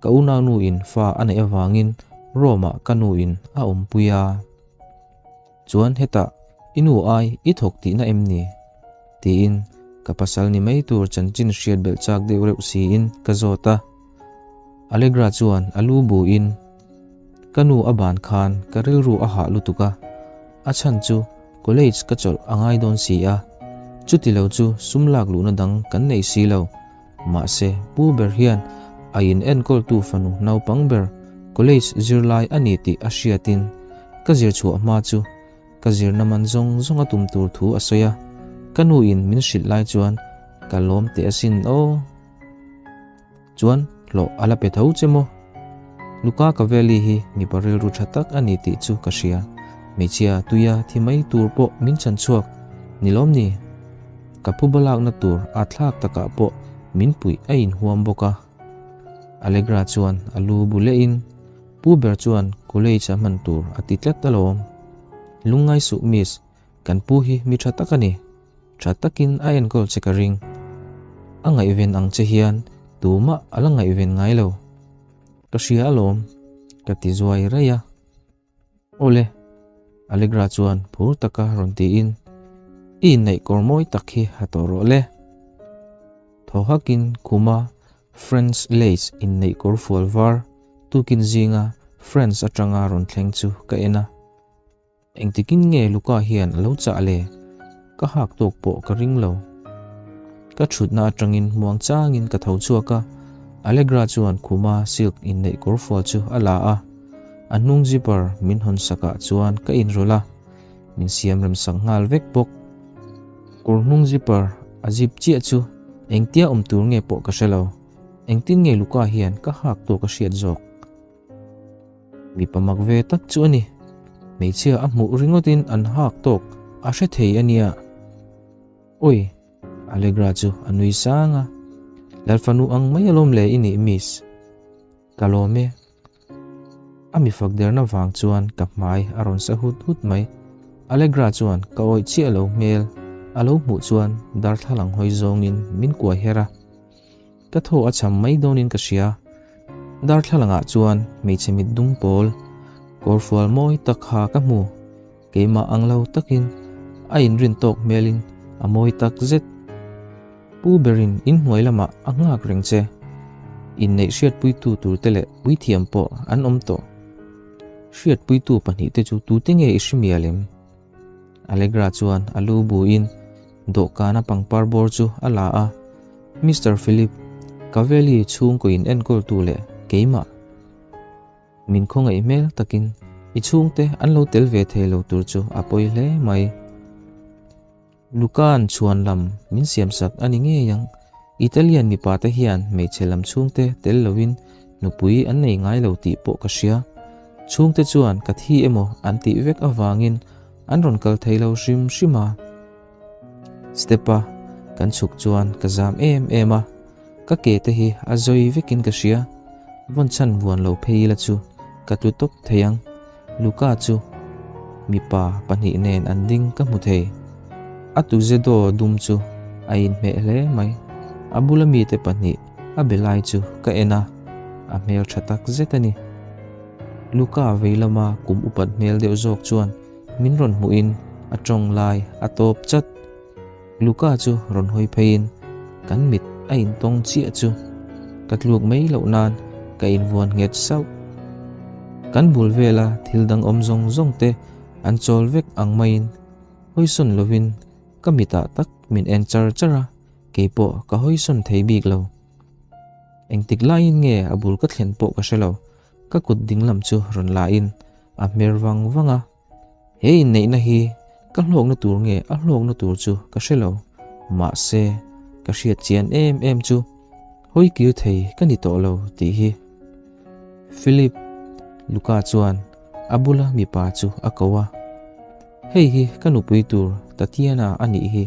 ka unaunu in fa a neih avangin Rome-ah ka nu in a awmpui a. Chuan hetah i nu ai i thawk tihna em ni? Tiin ka pasal ni mai tur chanchin hriat belh chak deuh reuh siin ka zawt a. Allegra chuan a lu bu in, Ka nu a ban khan ka rilru a hah lutuk a, a chhan chu college ka chawlh a ngai dawn si a, chuti lo chu sum lak luhna dang kan nei si lo. Mahse pu ber hian a in enkawltu fanu naupang ber college zirlai a ni tih a hriatin ka zir chhuah hma chu ka zirna man zawng zawng a tum tur thu a sawi a, ka nu in min hrilh lai chuan ka lawm teh asin aw. Chuan hlawh a la pe tho che maw? Luka Cavelli hi mipa rilru tha tak a ni tih chu ka hria, hmeichhia tuia thi mai tur pawh min chhan chhuak ni lawm ni? Ka phuba lakna tur a thlak takah pawh min puih a inhuam bawk a. Allegra chuan a lu bu lehin Pu ber chuan college a hman tur a ti tlat alawm. Lungngai suh miss, kan pu hi mi tha tak a ni. Tha takin a enkawl che ka ring. A ngaihven ang che hian tumah a la ngaihven ngai lo. Ka hria alawm, ka ti zuai raih a. Awle, Allegra chuan phur taka rawn tiin, I inneih kawr mawi tak hi ha tawh rawh le. Thaw hakin khuma French lace inneih kawr fual var tukin zinga France atanga rawn thleng chu ka en a. Engtikin nge Luca hian a lo chah le? Ka hak tawk pawh ka ring lo. Ka thutna atangin muang changin ka tho chhuak a, Allegra chuan khuma silk inneih kawrfual chu a la a, a hnung zipper min hawn sakah chuan ka inrawlh a, min siam rem sak nghal vek bawk. Kawr hnung zipper a zip chiah chu engtia awm tur nge pawh ka hre lo. Engtin nge Luca hian ka hak tawk a hriat zawk? Mipa mak ve tak chu a ni. Hmeichhia a hmuh ringawtin an hak tawk a hre thei a nia. Oi! Allegra chu a nui sang a. Lalfanu ang mai alawm le i nih miss. Ka lawm e. A mi fak derna vang chuan ka hmai a rawn sa hut hut mai. Allegra chuan ka awih chiah lo hmel a lo hmuh chuan darthlalang hawi zawngin min kuai her a. Ka thaw a cham mai dawnin ka hria. Darthlalangah chuan hmeichhe mit dum pawl, kawrfual mawi tak kha ka hmu. Keimah ang lo takin a inrin tawk hmelin a mawi tak zet. Pu berin inhnuai lamah a nghak reng che. Inneih hriatpuitu turte leh puithiam pawh an awm tawh. Hriatpuitu pahnihte chu tute nge i hre mial em? Allegra chuan a lu buin dawhkana pangpar bawr chu a la a, Mister Philip, Cavelli chhungkaw in enkawltu leh keimah. Min khawngaih hmel takin i chhungte an lo tel ve thei lo tur chu a pawi hle mai. Luca'n chhuan lam min siamsak a ni ngei ang. Italian mipa te hian hmeichhe lam chhungte tel loin nupui an nei ngai lo tih pawh ka hria. Chhungte chuan ka thi emaw an tih vek avangin an rawn kal thei lo hrim hrim a. Step-a kan chhuk chuan ka zam em em a, ka ke te hi a zawi vekin ka hria. Vawn chhan vuan lo phei ila chu ka tlu tawp thei ang. Luca chu mipa pahnih nen an ding ka hmu thei. A tuxedo dum chu a inhmeh hle mai. A bula mite pahnih a be lai chu ka en a, a hmel tha tak zet a ni. Luca vei lama kum upat hmel deuh zawk chuan min rawn hmuhin a tawng lai a tawp chat. Luca chu rawn hawi pheiin kan mit a intawng chiah chu ka tluk mai loh nan ka invuan nghet sauh. Kan bul vela thil dang awm zawng zawng te an chawl vek ang maiin hawisawn lovin ka mitah tak min en char char a, keipawh ka hawisawn thei bik lo. Engtik laiin nge a bul ka thlen pawh ka hre lo, ka kut dinglam chu rawn la in a hmer vang vang a. He inneihna hi ka hlawkna tur nge a hlawkna tur chu ka hre lo, mahse ka hriat chian em em chu hawi kir thei ka ni tawh lo tih hi. Philip, Luca chuan a bula mipa chu a ko a, Hei hi ka nupui tur Tatiana a nih hi.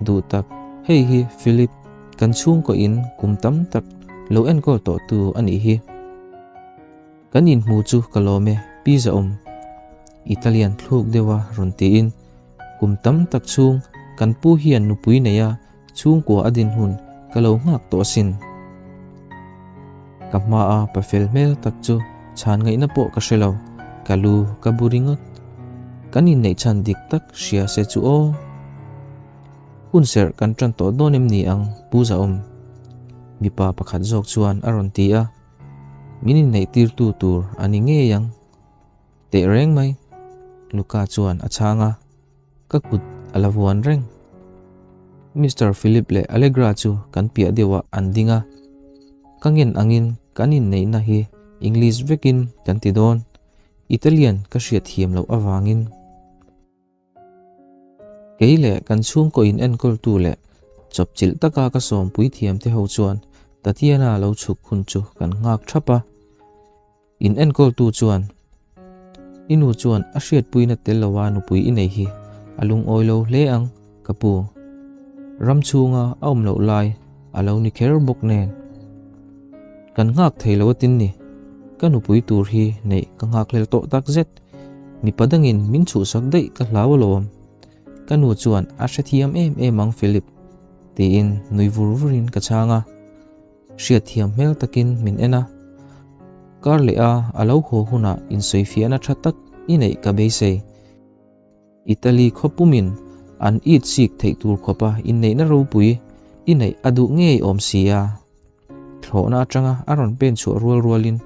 Duh tak, hei hi Philip, kan chhungkaw in kum tam tak lo enkawl tawh tu a nih hi. Kan inhmu chu ka lawm e, Pi Zaawm. Italian thluk deuha rawn tiin, Kum tam tak chhung kan pu hian nupui nei a chhungkua a din hun ka lo nghak tawh asin. Ka hmaa pa fel hmel tak chu chhan ngaihna pawh ka hre lo, ka lu ka bu ringawt. Kan inneih chhan dik tak hria se chu aw. Hun serh kan tan tawh dawn em ni ang, Pu Zaawm? Mipa pakhat zawk chuan a rawn ti a. Min inneihtirtu tur a ni ngei ang. Teh reng mai. Luca chuan a chhang a, ka kut a la vuan reng. Mister Philip leh Allegra chu kan piah deuhah an ding a. Ka ngen angin kan inneihna hi English vekin kan ti dawn. Italian ka hriat thiam loh avangin. Kei leh kan chhungkaw in enkawltu leh chawpchilh taka ka sawmpui thiam te ho chuan Tatiana lo chhuk hun chu kan nghak thap a. In enkawltu chuan, I nu chuan a hriatpuina tel loa nupui i nei hi a lungawi lo hle ang, ka pu. Ram chhunga a awm loh lai a lo ni kher bawk nen. Kan nghak thei lo atin ni. Ka nupui tur hi neih ka nghakhlel tawh takzet. Mipa dangin min chhuhsak daih ka hlau alawm. Ka nu chuan a hrethiam em em ang Philip, tiin nui vur vurin ka chhang a. Hriatthiam hmel takin min en a. Kar leh a a lo haw hunah insawifiahna tha tak i neih ka beisei. Italy khawpumin an it sik theih tur khawpa inneihna ropui i neih a duh ngei awm si a. Thlawhna atanga a rawn pen chhuah rual rualin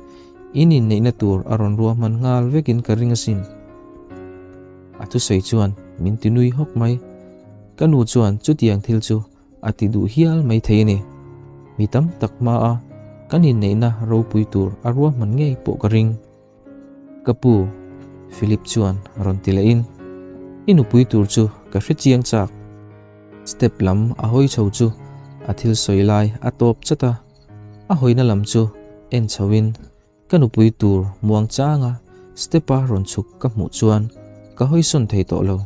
in inneihna tur a rawn ruahman nghal vekin ka ring asin. A thusawi chuan min ti nui hawk mai. Ka nu chuan chutiang thil chu a ti duh hial mai thei a ni. Mi tam tak hmaa kan inneihna ropui tur a ruahman ngei pawh ka ring. Ka pu, Philip chuan rawn ti lehin, I nupui tur chu ka hre chiang chak. Step lam a hawi chho chu a thil sawi lai a tawp chat a, a hawina lam chu en chhoin ka nupui tur muang changa step-a rawn chhuk ka hmuh chuan ka hawi sawn thei tawh lo.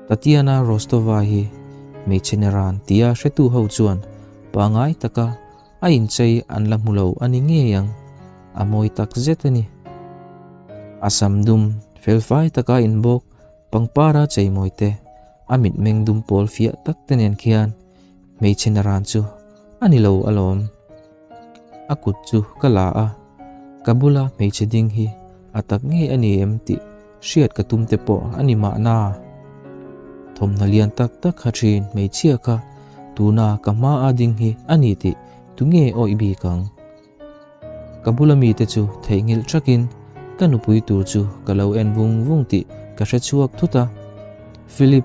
Tatiana Rostova hi hmeichhe neran tia hretu ho chuan pangai taka a inchei an la hmu lo a ni ngei ang, a mawi tak zet a ni. A sam dum felfai taka inbawk pangpara cheimawi te, a mitmeng dum pawl fiah tak te nen khian hmeichhe neran chu a ni lo alawm. A kut chu ka la a, ka bula hmeichhe ding hi a tak ngei a ni em tih hriat ka tum te pawh a ni mahna. Thawmhnaw lian tak tak ha thin hmeichhia kha tuna ka hma a ding hi a ni tih tunge awih bik ang? Ka bula mite chu theihnghilh thakin ka nupui tur chu ka lo en vung vung tih ka hre chhuak thut a. Philip,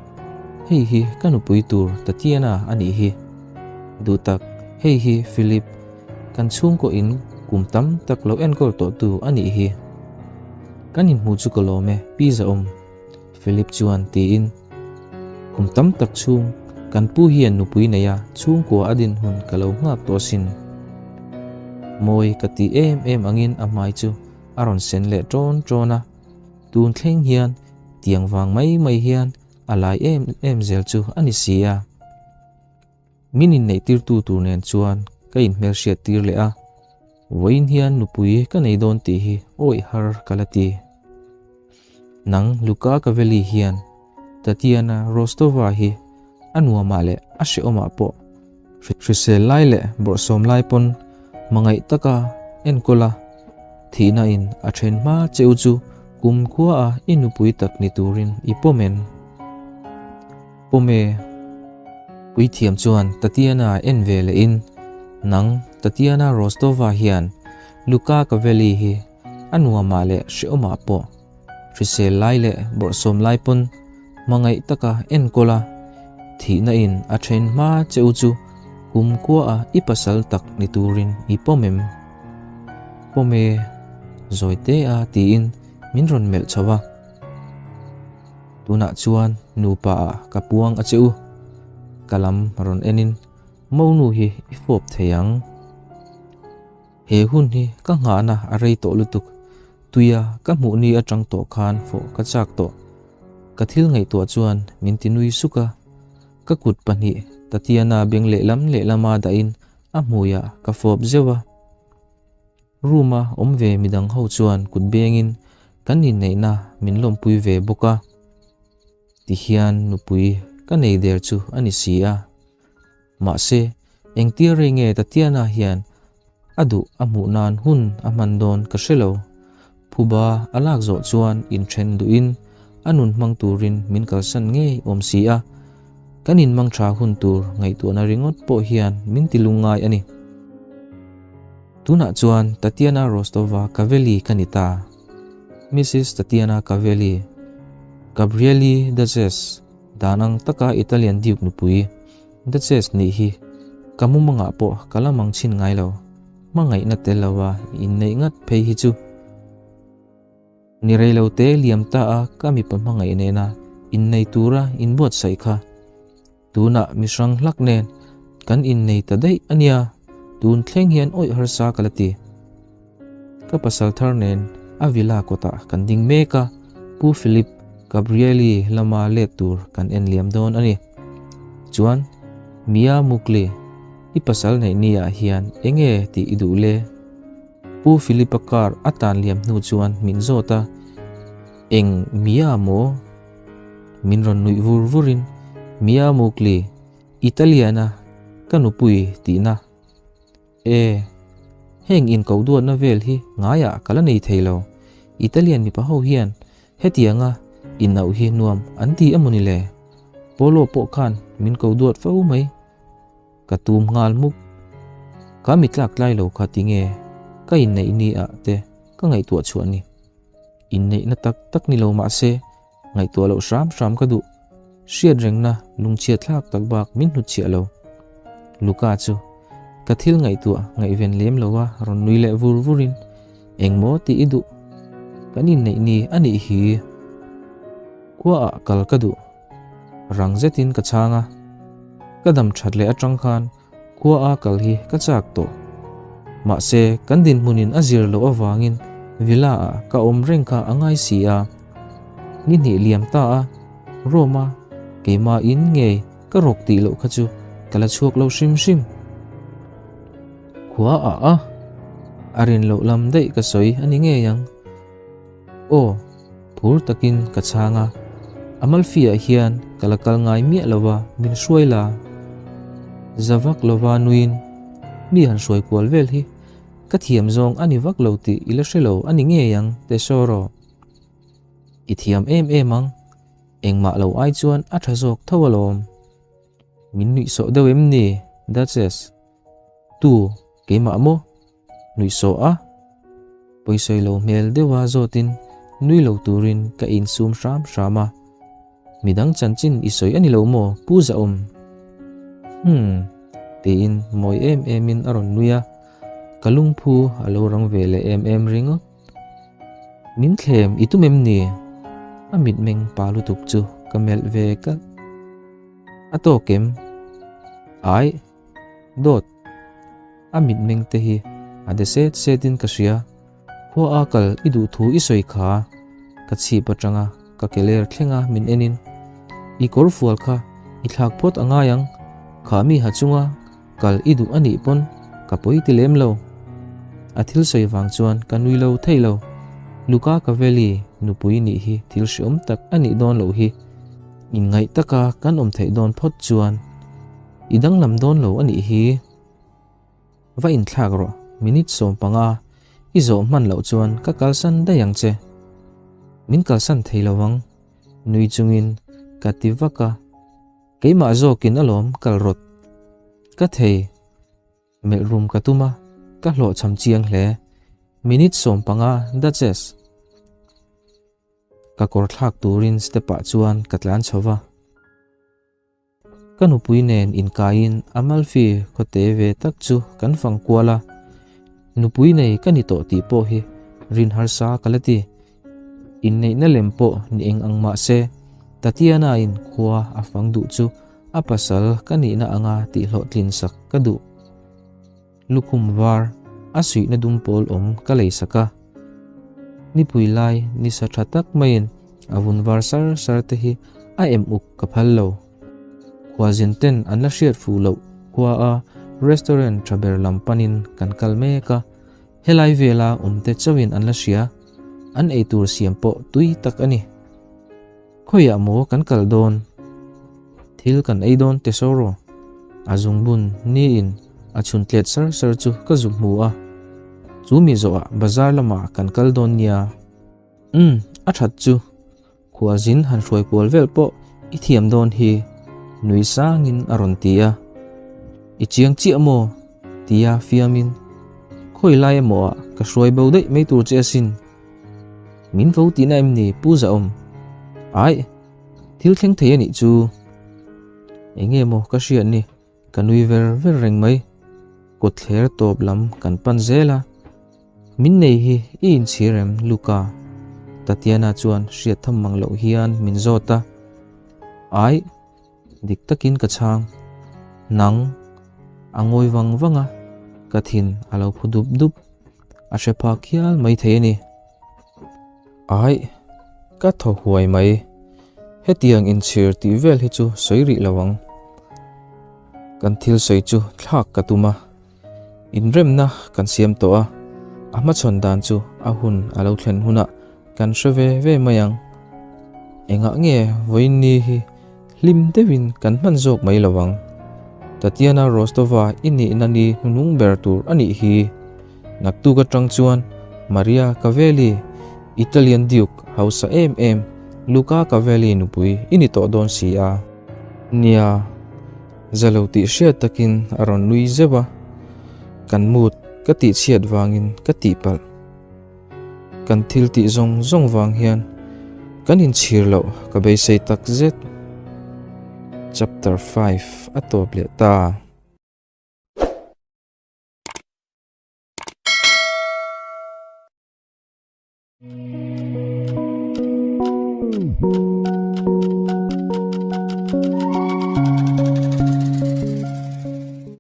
hei hi ka nupui tur Tatiana a nih hi. Duh tak, hei hi Philip, kan chhungkaw in kum tam tak lo enkawl tawh tu a nih hi. Kan inhmu chu ka lawm e, Pi Zaawm, Philip chuan tiin. Kum tam tak chhung kan pu hian nupui nei a chhungkua a din hun ka lo nghak tawh asin. Mawi ka tih em em angin a hmai chu a rawn sen leh ṭawn ṭawn a, tun thleng hian tiang vang mai mai hian a lai em em zel chu a ni si a. Min inneihtirtu tur nen chuan ka inhmelhriat tir leh a, vawiin hian nupui ka nei dawn tih hi awih har ka la ti. Nang Luka Cavelli hian Tatiana Rostova hi a nuamah leh a hrehawmah pawh hrisel lai leh bawrhsawm lai pawn hmangaih taka enkawl a, thihna in a then hma che u chu kumkhua a i nupui tak ni turin i pawm em? Pawm e. Puithiam chuan Tatiana en ve leh in, Nang, Tatiana Rostova hian Luka Cavelli hi a nuamah leh hrehawmah pawh hrisel lai leh bawrhsawm lai pawn hmangaih taka enkawl a, thihna in a then hma che u chu Kum kuaah i pasal tak ni turin i pawm em? Pawm e, zawi te a tiin min rawn melh chho a. Tunah chuan nupa ah ka puang a che u. Ka lam rawn enin monu hi i fawp thei ang. He hun hi ka nghahna a rei tawh lutuk. Tuia ka hmuh ni atang tawh khan fawh ka chak tawh. Ka thil ngaihtuah chuan min ti nui suk a. Ka kut pahnih Tatiana beng lehlam lehlama dahin a hmuiah ka fawp zeuh a. Room-a awm ve midang ho chuan kut bengin kan inneihna min lawmpui ve bawk a. Tihian nupui ka nei der chu a ni si a. Mahse, engtir rei nge Tatiana hian a duh a hmuh nan hun a hman dawn ka hre lo. Phuba a lak zawh chuan inthen duhin a nun hmang turin min kalsan ngei awm si a, kan inmang tha hun tur ngaihtuahna ringawt pawh hian min ti lungngai a ni. Tunah chuan Tatiana Rostova Kaveli ka ni ta. Mrs Tatiana Kaveli, Gabrieli Duchess, Dan ang taka Italian Duke nupui Duchess nih hi ka mumangah pawh ka la mang chhin ngai lo. Hmangaihna tel lova inneih ngat phei hi chu ni rei lo te liam ta a ka mipa hmangaih nena innei tura inbuatsaih kha tunah mi hrang hlak nen kan innei ta daih a nia, tun thleng hian awih harsa ka la ti. Ka pasal thar nen a villa kawtah kan ding mek a, Pu Philip Gabrieli lama let tur kan en liam dawn a ni. Chuan, Mia Mukli, i pasal neih ni ah hian enge tih i duh le? Pu Philip-a car a tan liam hnu chuan min zawt a, Eng Mia maw? Min rawn nuih vur vurin, Mia Mukli, Italian-a ka nupui tihna. E, heng inkoh duatna vel hi ngaiah ka la nei thei lo. Italian mipa ho hian hetianga inauh hi nuam an ti emaw ni le? Polo pawh khan min ko duat fo mai. Ka tum nghal muk. Ka mi tlak tlai lo kha tinge ka inneih ni ah te ka ngaihtuah chhuah ni. Inneihna tak tak ni lo mahse Ngaihtuah loh hram hram ka duh. Hriat rengna lungchhiat thlak tak bak min hnutchhiah lo. Luca chu ka thil ngaihtuah ngaihven lem lo a rawn nui leh vur vurin, Engmaw tih i duh? Kan inneih ni a nih hi. Khuaah kal ka duh. Rang zetin ka chhang a. Ka dam that leh atang khan Khua a kal hi ka chak tawh. Mahse, kan dinhmunin a zir loh avangin villa ah ka awm reng kha a ngai si a. Ni hnih liam ta a, Rome-a keimah in ngei ka rawk tih loh kha chu ka la chhuak lo hrim hrim. Khua ah a? A rin loh lam daih ka sawi a ni ngei ang. Aw, phur takin ka chhang a, Amalfi-ah hian ka la kal ngai miah lo va, min hruai la. Za vak lova nuin mi han hruai kual vel hi ka thiam zawng a ni vak lo tih i la hre lo a ni ngei ang, Tesoro. I thiam em em ang, engmah lo ai chuan a tha zawk tho alawm. Min nuihsawh deuh em ni, Duchess? Tu, keimah maw? Nuihsawh a, pawisawi lo hmel deuha zawtin nui lo turin ka insum hram hram a. Midang chanchin i sawi a ni lo maw Pu Zahawm? Hmm, tiin mawi em emin a rawn nui a, ka lungphu a lo rang ve leh em em ringawt. Min thlem i tum em ni? A mitmeng pa lutuk chu ka melh ve kalh. A tawk em? Aih, dawt. A mitmeng te hi a de set set in ka hria. Khua a kal i duh thu i sawi kha ka chhip atanga ka ke ler thleng a min en in i kawr fual kha i thlak phawt a ngai ang, kha mi ha chunga kal i duh a nih pawn ka pawi ti lem lo. A thil sawi vang chuan ka nui lo thei lo. Luca Cavelli nupui nih hi thil hreawm tak a nih dawn loh hi. Inngaih taka kan awm theih dawn phawt chuan I danglam dawn lo a nih hi. Va inthlak rawh, minute 15 i zawh hman loh chuan ka kalsan daih ang che. Min kalsan thei lo ang, nui chungin ka ti vak a. Keimah zawkin alawm kal rawt. Ka thei. Melh rum ka tum a, ka hlawhchham chiang hle. Minute 15 Duchess. Ka kawr thlak turin step ah chuan ka tlan chho va. Ka nupui nen inkaiin Amalfi khaw te ve tak chu kan fang kual a, nupui nei ka ni tawh tih pawh hi rin harsa ka la ti. Inneihna lem pawh ni eng ang mah se, Tatiana-in khua a fang duh chu a pasal ka nihna anga tihhlawhtlin sak ka duh. Lukhum var, a suihna dum pawl awm ka lei sak a. Nipui lai nisa tha tak maiin a vun var sar sar te hi a em uk ka phal lo. Khuazin ten an la hriat fuh loh khua a restaurant tha ber lam panin kan kal mek a, helai vela awm te chauhin an la hria, an eitur siam pawh tui tak a ni. Khawiah maw kan kal dawn? Thil kan ei dawn Tesoro. A zungbun niin a chhun tlet sar sar chu ka zuk hmu a. Chu mi zawhah bazar lamah kan kal dawn nia. Umm, a that chu. Khualzin han hruai kual vel pawh i thiam dawn hi, nui sangin a rawn ti a. I chiang chiah maw? tia fiamin, Khawi lai emaw ah ka hruai bo daih mai tur che asin. Min vo tihna em ni Pu Zahawm? Aih, thil thleng thei a nih chu. Enge maw ka hriat ni, ka nui ver ver reng mai. Kawtthler tawp lam kan pan zel a. Min nei hi i inchhir em Luca? Tatiana chuan hriat tham mang loh hian min zawt a. Aih, dik takin ka chhang. Nang, a ngawi vang vang a, ka thin a lo phu dup dup. A hre phak hial mai thei a ni. Aih, ka thaw huai mai. Hetiang inchhir tih vel hi chu sawi rih lo ang. Kan thil sawi chu thlak ka tum a. Inremna kan siam tawh a, a hmachhawn dan chu a hun a lo thlen hunah kan hre ve ve mai ang. Engah nge vawiin ni hi Hlim deuhin kan hman zawk mai lo ang. Tatiana Rostova i nihna ni hnunung ber tur a nih hi. Naktuk atang chuan Maria Cavelli, Italian Duke hausa em em Luca Cavelli nupui i ni tawh dawn si a. Nia, za lo tih hriat takin a rawn nui zeuh a, kan mood ka tihchhiat vangin ka tihpalh. Kan thil tih zawng zawng vang hian kan inchhir loh ka beisei tak zet. Chapter 5 a tawp leh ta.